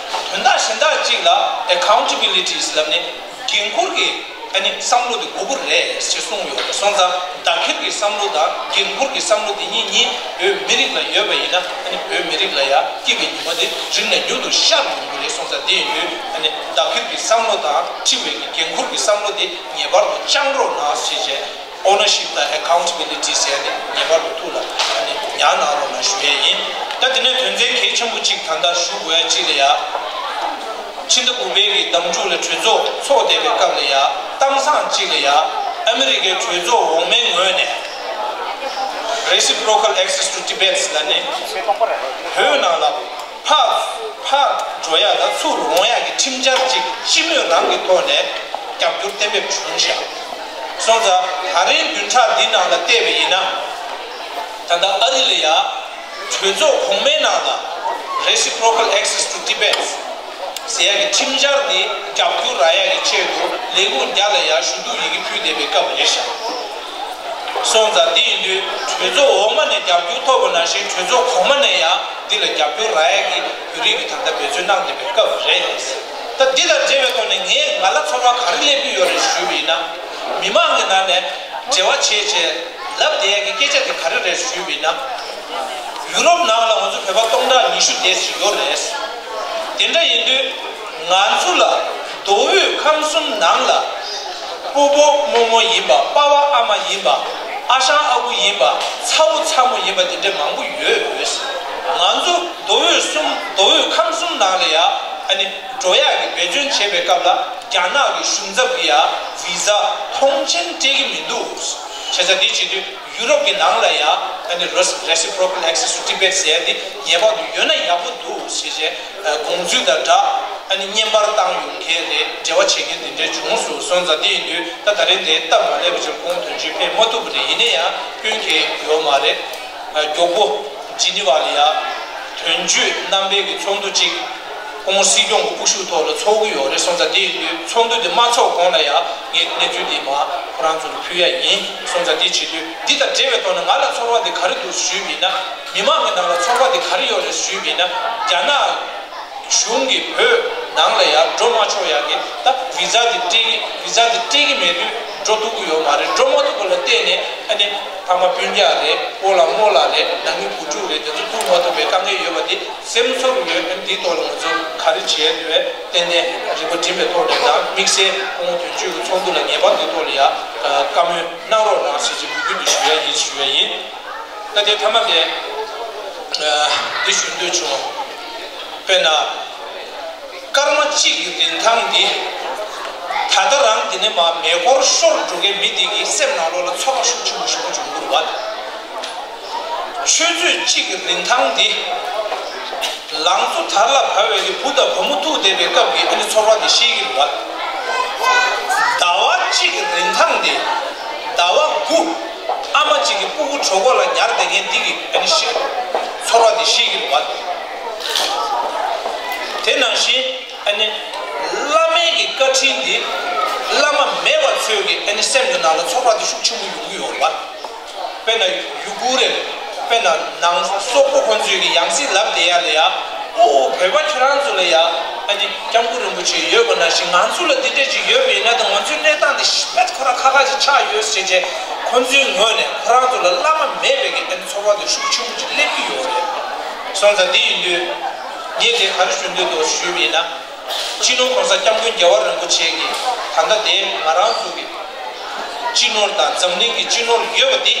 དོན་དག་གཞན་དག་གཅིག་ལ་ཨེ་ཁའུན་ཊེ་བི་ལི་ཊི་ཟེར་ལབ་ནས་འགན་འཁུར་གྱི་ ཨ་ནི་བསམ་བློ་དེ་དགོས་ཀྱི་རེད་ཅེས་གསུངས་ཡོད་རེད། སོང་ཙང་བདག་སྒེར་གྱི་བསམ་བློ་དང་འགན་འཁུར་གྱི་བསམ་བློ་དེ་གཉིས་གཉིས་བོད་མི་རིགས་ལ་ཡོད་པ་ཡིན་ན། ཨ་ནི་བོད་མི་རིགས་ལ་ཡ་སྐྱིད་པའི་ཉི་མ་དེ་རིང་ནས་མྱུར་དུ་ཤར་ཡོང་གི་རེད། སོང་ཙང་དེ་ཡིན་དུས་ཨ་ནི་བདག་སྒེར་གྱི་བསམ་བློ་དང་འཁྲི་བའི་གི་འགན་འཁུར་གྱི་བསམ་བློ་དེ་ངེས་པར་དུ་བཅངས་རོགས་གནང་ཞེས་བྱས། Ownership དང་accountability ཟེར་ནས་ངེས་པར་དུ་ཐུགས་ལ་ཨ་ནི་ཉར་གནང་རོགས་གནང་ཞུ་ཡས་ཡིན། ད་དེ་ནས་དོན་ཚན་གལ་ཆེན་པོ་གཅིག་ད་ལྟ་ཞུ་དགོས་ཡ་གཅིག་ལ་ཡ། ཕྱི་ཟླ་དགུ་པའི་གི་ཟླ་མཇུག་ལ་གྲོས་ཚོགས་ཚོགས་བསྡད་པའི་སྐབས་ལ་ཡ། གཏམ་བཟང་གཅིག་ལ་ཡ། ཨ་མི་རི་ཀའི་གྲོས་ཚོགས་འོག་མའི་ངོས་ནས་Reciprocal Access to Tibet ལ་ནི་བོད་ནང་ལ་ཕར་ཕར་འགྲོ་ཡ་དང་ཚུར་འོང་ཡ་གི་ཁྲིམས་འཆར་གཅིག་སྤྱི་མོས་རང་གི་ཐོག་ནས་རྒྱབ་སྐྱོར་གཏན་འབེབས་བྱུང་ཤག་སོང་ཙང་ད་རིང་བདུན་ཕྲག་འདི་ནང་ལ་བལྟས་པ་ཡིན་ན། ད་ལྟ་ཨ་རི་ལ་ཡ་གྲོས་ཚོགས་གོང་མའི་ནང་ལ་Reciprocal Access to Tibet ཟེར་ཡ་གི་ཁྲིམས་འཆར་འདི་རྒྱབ་སྐྱོར་རག་ཡ་གི་ཆེད་དུ་ལས་ཁུངས་བརྒྱ་ལ་ཡ་ཞུ་གཏུག་ཡི་གེ་ཕུལ་བསྡད་པའི་སྐབས་རེད་ཤག་སོང་ཙང་འདི་ཡིན་དུས་གྲོས་ཚོགས་འོག་མ་ནས་རྒྱབ་སྐྱོར་ཐོབ་པ་ནང་བཞིན་གྲོས་ཚོགས་གོང་མ་ནས་ཡང་འདི་ལ་རྒྱབ་སྐྱོར་རག་ཡ་གི་བོད་རིགས་ཀྱི་ད་ལྟ་འབད་བརྩོན་གནང་བསྡད་པའི་སྐབས་རེད། ད་འདི་དང་འབྲེལ་བའི་ཐོག་ནས་ངས་ང་ལ་ཚོར་བ་ག་རེ་སླེབས་ཀྱི་ཡོད་རེད་ཞུས་པ་ཡིན་ན། མི་མང་གི་ནང་ནས་འབྲེལ་བ་བྱས་བྱས་ལབ་བསྡད་ཡ་གི་སྐད་ཆ་དེ་ག་རེ་རེད་ཞུས་པ་ཡིན་ན། ཡུ་རོབ་ནང་ལ་ང་ཚོ་བོད་པ་སྟོང་ཕྲག་ཉི་ཤུ་དེ་ཞིག་ཡོད་རེད། དེ་འདྲ་ཡིན་དུས་ང་ཚོ་ལ་མདོ་དབུས་ཁམས་གསུམ་ནང་ལ་སྤོ་བོ་རྨོ་མོ་ཡིན་པ། པ་ཕ་ཨ་མ་ཡིན་པ། ཨ་ཞང་ཨ་ཁུ་ཡིན་པ། ཚ་བོ་ཚ་མོ་ཡིན་པ་དེ་འདྲ་མང་པོ་ཡོད། ང་ཚོ་མདོ་དབུས་གསུམ་མདོ་དབུས་ཁམས་གསུམ་ནང་ལ་ཡ་ཨ་ནི་འགྲོ་ཡག་གི་འབད་བརྩོན་བྱེད་པའི་སྐབས་ལ་རྒྱ་ནག་གི་གཞུང་ཚབ་ཀྱིས་ཡ་བི་ཟ་ཐོངས་མཆན་སྤྲད་ཀྱི་མི་འདུག་བྱས་ཙང་འདི་བྱེད་དུས་ཡུ་རོབ་ཀྱི་ནང་ལ་ཡ་ཨ་ནི་Reciprocal Access to Tibet ཟེར་ཡ་འདི་ངེས་པར་དུ་ཡོད་ན་ཡག་པོ་འདུག་ཟེར་བྱས་དགོངས་ཚུལ་དང་སྦྲགས་ཨ་ནི་བརྙན་པར་བཏང་ཡོང་མཁན་རེད། འབྲེལ་བ་བྱེད་མཁན་དེ་འདྲ་བྱུང་སོང་། སོང་ཙང་འདི་ཡིན་དུས་ད་ད་རིང་དེ་སྟབས་མ་ལེགས་པ་ཅིག་ཁོང་དོན་གཅོད་ཕེབས་མ་ཐུབ་པ་རེད། ཡིན་ན་ཡང་སྐྱོན་གང་ཡང་ཡོད་མ་རེད། མགྱོགས་པོ་ཇི་ནི་ཝ་ལ་ཡ་དོན་གཅོད་རྣམ་པའི་གི་ཚོགས་འདུ་གཅིག་ཁོང་སྲིད་སྐྱོང་གི་དབུ་བཞུགས་ཐོག་ལ་ཚོགས་ཀྱི་ཡོད་རེད། སོང་ཙང་དེ་ཡིན་དུས་ཚོགས་འདུ་དེ་མ་ཚོགས་གོང་ལ་ཡ་ངས་གནས་ཚུལ་དེ་མར་ཁོ་རང་ཚོ་ལ་ཕུལ་ཡ་ཡིན། སོང་ཙང་དེ་བྱེད་དུས་འདི་དང་འབྲེལ་བའི་ཐོག་ནས་ང་ལ་ཚོར་བ་དེ་ག་རེ་འདུག་ཞུས་པ་ཡིན་ན། མི་མང་གི་ནང་ལ་ཚོར་བ་དེ་ག་རེ་ཡོད་རེད་ཞུས་པ་ཡིན་ན། རྒྱ་ནག་གཞུང་གིས་བོད་ནང་ལ་ཡ་འགྲོ་མ་ཆོག་ཡ་གི་ད་བི་ཟ་དེ་སྤྲད་ཀྱི་བི་ཟ་དེ་སྤྲད་ཀྱི་མེད་དུས་འགྲོ་ཐུབ་ཀྱི་ཡོད་མ་རེད། འགྲོ་མ་ཐུབ་པ་ལ་བརྟེན་ནས་ཨ་ནི་ཕ་མ་སྤུན་ཀྱག་རེད། སྤོ་ལགས་རྨོ་ལགས་རེད། ནང་མི་བུ་ཕྲུག་རེད། དེ་ཚོ་ཐུག་མ་ཐུབ་པའི་དཀའ་ངལ་ཡོད་པ་དེ་སེམས་ཚོར་ཡོད། ཨ་ནི་འདིའི་ཐོག་ལ་ང་ཚོ་ག་རེ་བྱས་དུས་ཏན་ཏན་རིག་པ་སྒྲིམ་པའི་ཐོག་ནས་དང་དམིགས་བསལ་ཁོང་དོན་གཅོད་ཀྱི་ཚོགས་འདུ་ལ་ངེས་པར་དུ་ཐོག་ལ་ཡ་བཀའ་མོལ་གནང་རོགས་གནང་ཞེས་ཀྱི་འབོད་སྐུལ་དེ་ཞུ་ཡ་ཡིན་ཞུ་ཡ་ཡིན། ད་དེ་མཐའ་མ་དེ་འདི་ཞུ་འདོད་བྱུང་། དཔེར་ན། སྐར་མ་གཅིག་གི་རིན་ཐང་འདི་ད་ལྟ་རང་འདི་ནས་མར་མེ་འཁོར་ཤོར་འགྲོ་མཁན་མི་འདི་གི་སེམས་ནང་ལོགས་ལ་ཚོར་བ་ཤུགས་ཆེན་པོ་ཞིག་འབྱུང་གི་རེད་བ། ཆུ་ཚོད་གཅིག་གི་རིན་ཐང་འདི་ལང་ཚོ་དར་ལ་བབས་པའི་གི་བུ་དང་བུ་མོ་ཐུག་བསྡད་པའི་སྐབས་ཀྱི་ཨ་ནི་ཚོར་བ་འདི་ཤེས་ཀྱི་རེད་བ། ཟླ་བ་གཅིག་གི་རིན་ཐང་འདི་ཟླ་བ་དགུ་ཨ་མ་གཅིག་གི་སྤུ་གུ་གྲོད་ཁོག་ལ་ཉར་བསྡད་མཁན་འདི་གི་ཨ་ནི་ཤེས་ཚོར་བ་འདི་ཤེས་ཀྱི་རེད་བ། དེ་ནང་བཞིན། ཨ་ནི། བླ་མའི་གི་བཀའ་དྲིན་འདི། བླ་མ་མེད་པ་ཚོས་ཀྱི་ཨ་ནི་སེམས་ཀྱི་ནང་ལ་ཚོར་བ་འདི་ཤུགས་ཆེན་པོ་ཡོང་གི་ཡོད་རེད་བ། དཔེར་ན་ཡུ་གུར་རེད། དཔེར་ན་ནང་སོག་པོ་ཁོང་ཚོས་ཀྱི་ཡང་སྲིད་ལབ་བསྡད་ཡ་ལ་ཡ། ཨོ་བོད་པ་ཁྱོད་རང་ཚོ་ལ་ཡ། ཨ་ནི་སྐྱབས་མགོན་རིན་པོ་ཆེ་ཡོད་པ་ནང་བཞིན་ང་ཚོ་ལ་འདི་འདྲ་ཅིག་ཡོད་པ་ཡིན་ན་ད་ང་ཚོའི་གནས་སྟངས་འདི་ཞིབ་པ་ཁོ་རང་ཁག་ཁག་ཅིག་ཆགས་ཡོད་ཟེར་བྱས། ཁོང་ཚོའི་ངོས་ནས་ཁོ་རང་ཚོ་ལ་བླ་མ་མེད་པའི་གི་ཨ་ནི་ཚོར་བ་འདི་ཤུགས་ཆེན་པོ་ཅིག་སླེབས་ཀྱི་ཡོད་རེད། སོང་ཙང་འདི་ཡིན་དུས། ངས་དེ་ག་རེ་ཞུ་འདོད་འདུག་ཞུས་པ་ཡིན་ན། སྤྱི་ནོར་༸གོང་ས་༸སྐྱབས་མགོན་རྒྱལ་བ་རིན་པོ་ཆེ་གིས་ད་ལྟ་དེ་ང་རང་ཚོ་གི་སྤྱི་ནོར་དང་འཛམ་གླིང་གི་སྤྱི་ནོར་ཡོད་པ་འདི་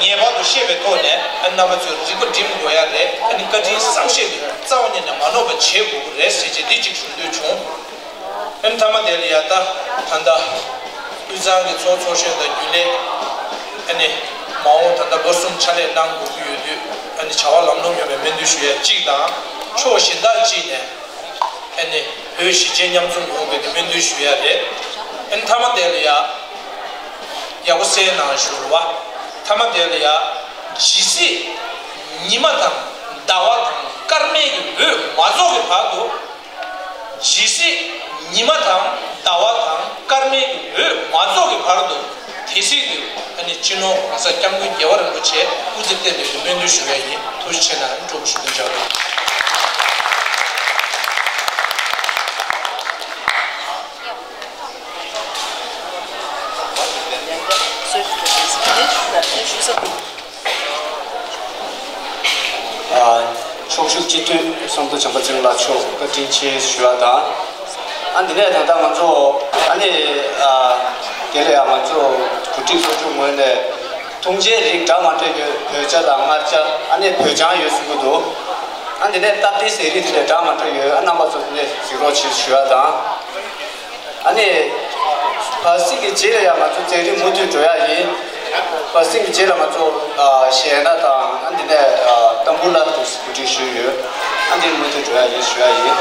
ངེས་པར་དུ་ཤེས་པའི་ཐོག་ནས་ཨ་རྣམ་པ་ཚོས་རིག་པ་སྒྲིམ་དགོས་ཡ་རེད། ཨ་ནི་བཀའ་དྲིན་བསམ་ཤེས་དེ་རྩ་བ་ཉིད་ནས་མ་ནོར་བ་བྱེད་དགོས་ཀྱི་རེད་ཟེར་བྱས་འདི་གཅིག་ཞུ་འདོད་བྱུང་། ཨ་ནི་མཐའ་མ་དེ་ལ་ཡ་ད་ད་ལྟ་དབུས་གཙང་གི་ཚོགས་ཚོགས་གཞོན་དང་རྒྱུན་ལས་ཨ་ནི་མ་འོངས་ད་ལྟ་ལོ་གསུམ་ཕྱག་ལས་གནང་དགོས་ཀྱི་ཡོད་དུས་ཨ་ནི་བྱ་བ་ལམ་ལྷོང་ཡོང་བའི་སྨོན་འདུན་ཞུ་ཡ་གཅིག་དང་། ཕྱོགས་གཞན་དག་ཅིག་ནས་ཨ་ནི་བོད་གཞིས་བྱེས་མཉམ་འཛོམས་ཡོང་བའི་སྨོན་འདུན་ཞུ་ཡ་རེད། ཨ་ནི་མཐའ་མ་དེ་ལ་ཡ་ཡག་པོ་གསན་གནང་ཞུ་རུ་བ། མཐའ་མ་དེ་ལ་ཡ་ཇི་སྲིད་ཉི་མ་དང་ཟླ་བ་དང་སྐར་མའི་གི་འོད་མ་རྫོགས་ཀྱི་བར་དུ། ཇི་སྲིད་ཉི་མ་དང་ཟླ་བ་དང་སྐར་མའི་འོད་མ་རྫོགས་ཀྱི་བར་དུ། དེ་སྲིད་དུ་ཨ་ནི་སྤྱི་ནོར་༸གོང་ས་༸སྐྱབས་མགོན་རྒྱལ་བ་རིན་པོ་ཆེ་སྐུ་ཚེ་བརྟན་པའི་སྨོན་འདུན་ཞུ་ཡ་ཡིན། ཐུགས་རྗེ་ཆེ་གནང་། སྤྲོ་པོ་ཞུ་འདུན་བྱ་དགོས། ཨ། ཚོགས་ཞུགས་སྤྱི་འཐུས་བསམ་གྲུབ་བྱམས་པ་ཚེ་རིང་ལགས་མཆོག་བཀའ་དྲིན་ཆེ་ཞུ་བ་དང་། ཨ། འདི་ནས་ད་ལྟ་ང་ཚོ་ཨ་ནི་ཨ། དེ་ལ་ཡང་ང་ཚོ་གོ་སྒྲིག་ཚོགས་ཆུང་ངོས་ནས་འཐུང་ཆའི་རིགས་འདྲ་མ་འདྲ་ཡོད། བོད་ཇ་དང་མངར་ཇ། ཨ་ནི་བོད་ཆང་ཡོད་གསུང་གི་འདུག་ཨ། འདི་ནས་སྟབས་བདེའི་ཟས་རིགས་དེ་འདྲ་འདྲ་མ་འདྲ་ཡོད། ཨ། རྣམ་པ་ཚོ་འདི་ནས་གཟིགས་རོགས་བྱེད་ཞུ་བ་དང་། ཨ་ནི། བར་གསེང་གི་རྗེས་ལ་ཡང་ང་ཚོ་རྩེད་རིགས་མུ་མཐུད་འགྲོ་ཡ་ཡིན། བར་གསེང་གི་རྗེས་ལ་ང་ཚོ་ཨ། གཞས་སྣ་དང་། ཨ། འདི་ནས་ཨ། ཏམ་བུ་ལ་དུ་གོ་སྒྲིག་ཞུས་ཡོད། ཨ། འདི་མུ་མཐུད་འགྲོ་ཡ་ཡིན་ཞུ་ཡ་ཡིན།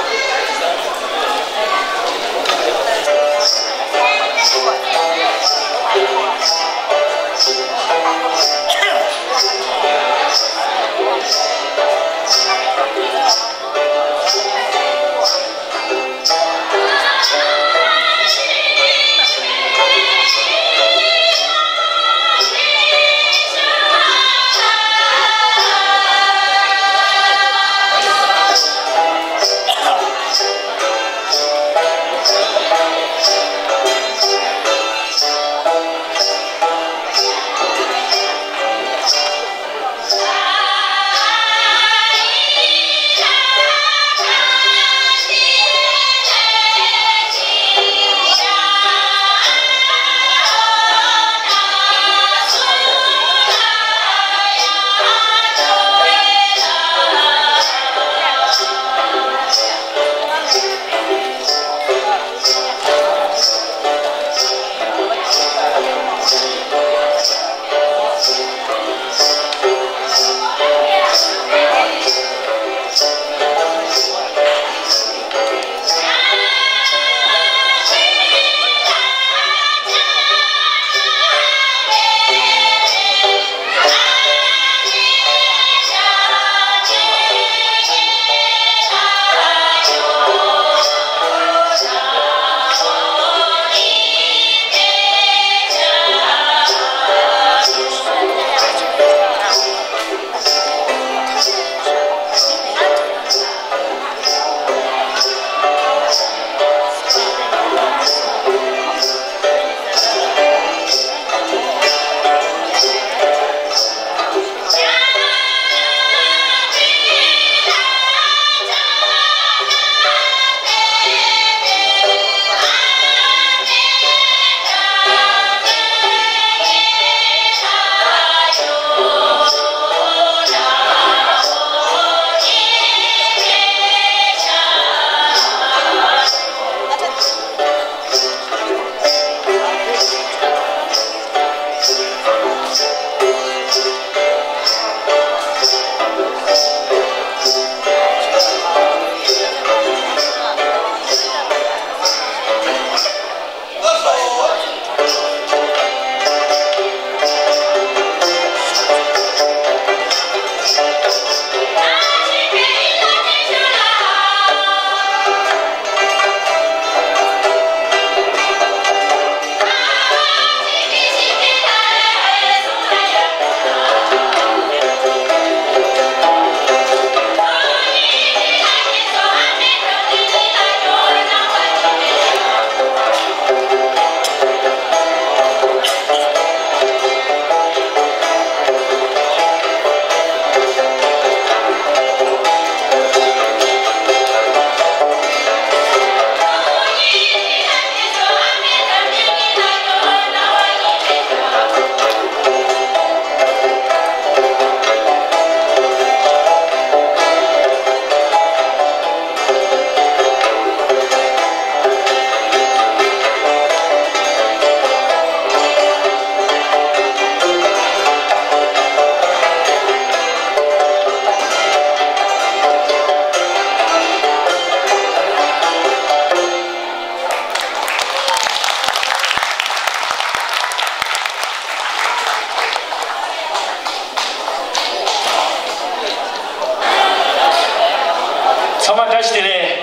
ཚང་མ་བཀྲ་ཤིས་བདེ་ལེགས།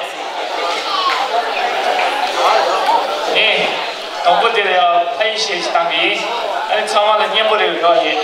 ཨེ། དང་པོ་དེ་ལ་ཡང་ཕ་ཡི་གཞས་ཤིག་བཏང་གི་ཡིན། ཨ་ནི་ཚང་མ་ལ་སྙན་པོ་རེ་ཡོད་ཡིན།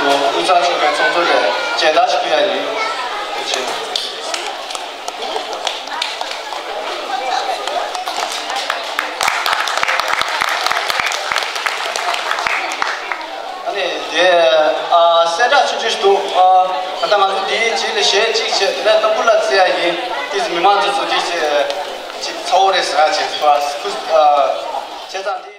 དབུས་གཙང་ཆོལ་ཁའི་ཚོགས་གཙོ་ལ་མཇལ་དར་ཞིག་ཕུལ་ཡ་ཡིན། ཐུགས་རྗེ་ཆེ། ཨ་ནི་དེ་ཨ་གསལ་བསྒྲགས་ཆུང་ཆུང་ཞིག་འདུག་ཨ་ད་ལྟ་ང་ཚོ་འདིའི་རྗེས་ལ་གཞས་གཅིག་བྱས། དེ་ནས་ཏམ་བུ་ལ་རྩེ་ཡ་ཡིན། དེ་ཚོ་མི་མང་ཚོ་ཚོ་དེ་ཚོ་ཅིག་ཚ་བོ་རེད་ཟེར་ཡ་བྱས་ཚོ་ཨ་བྱས་ཙང་།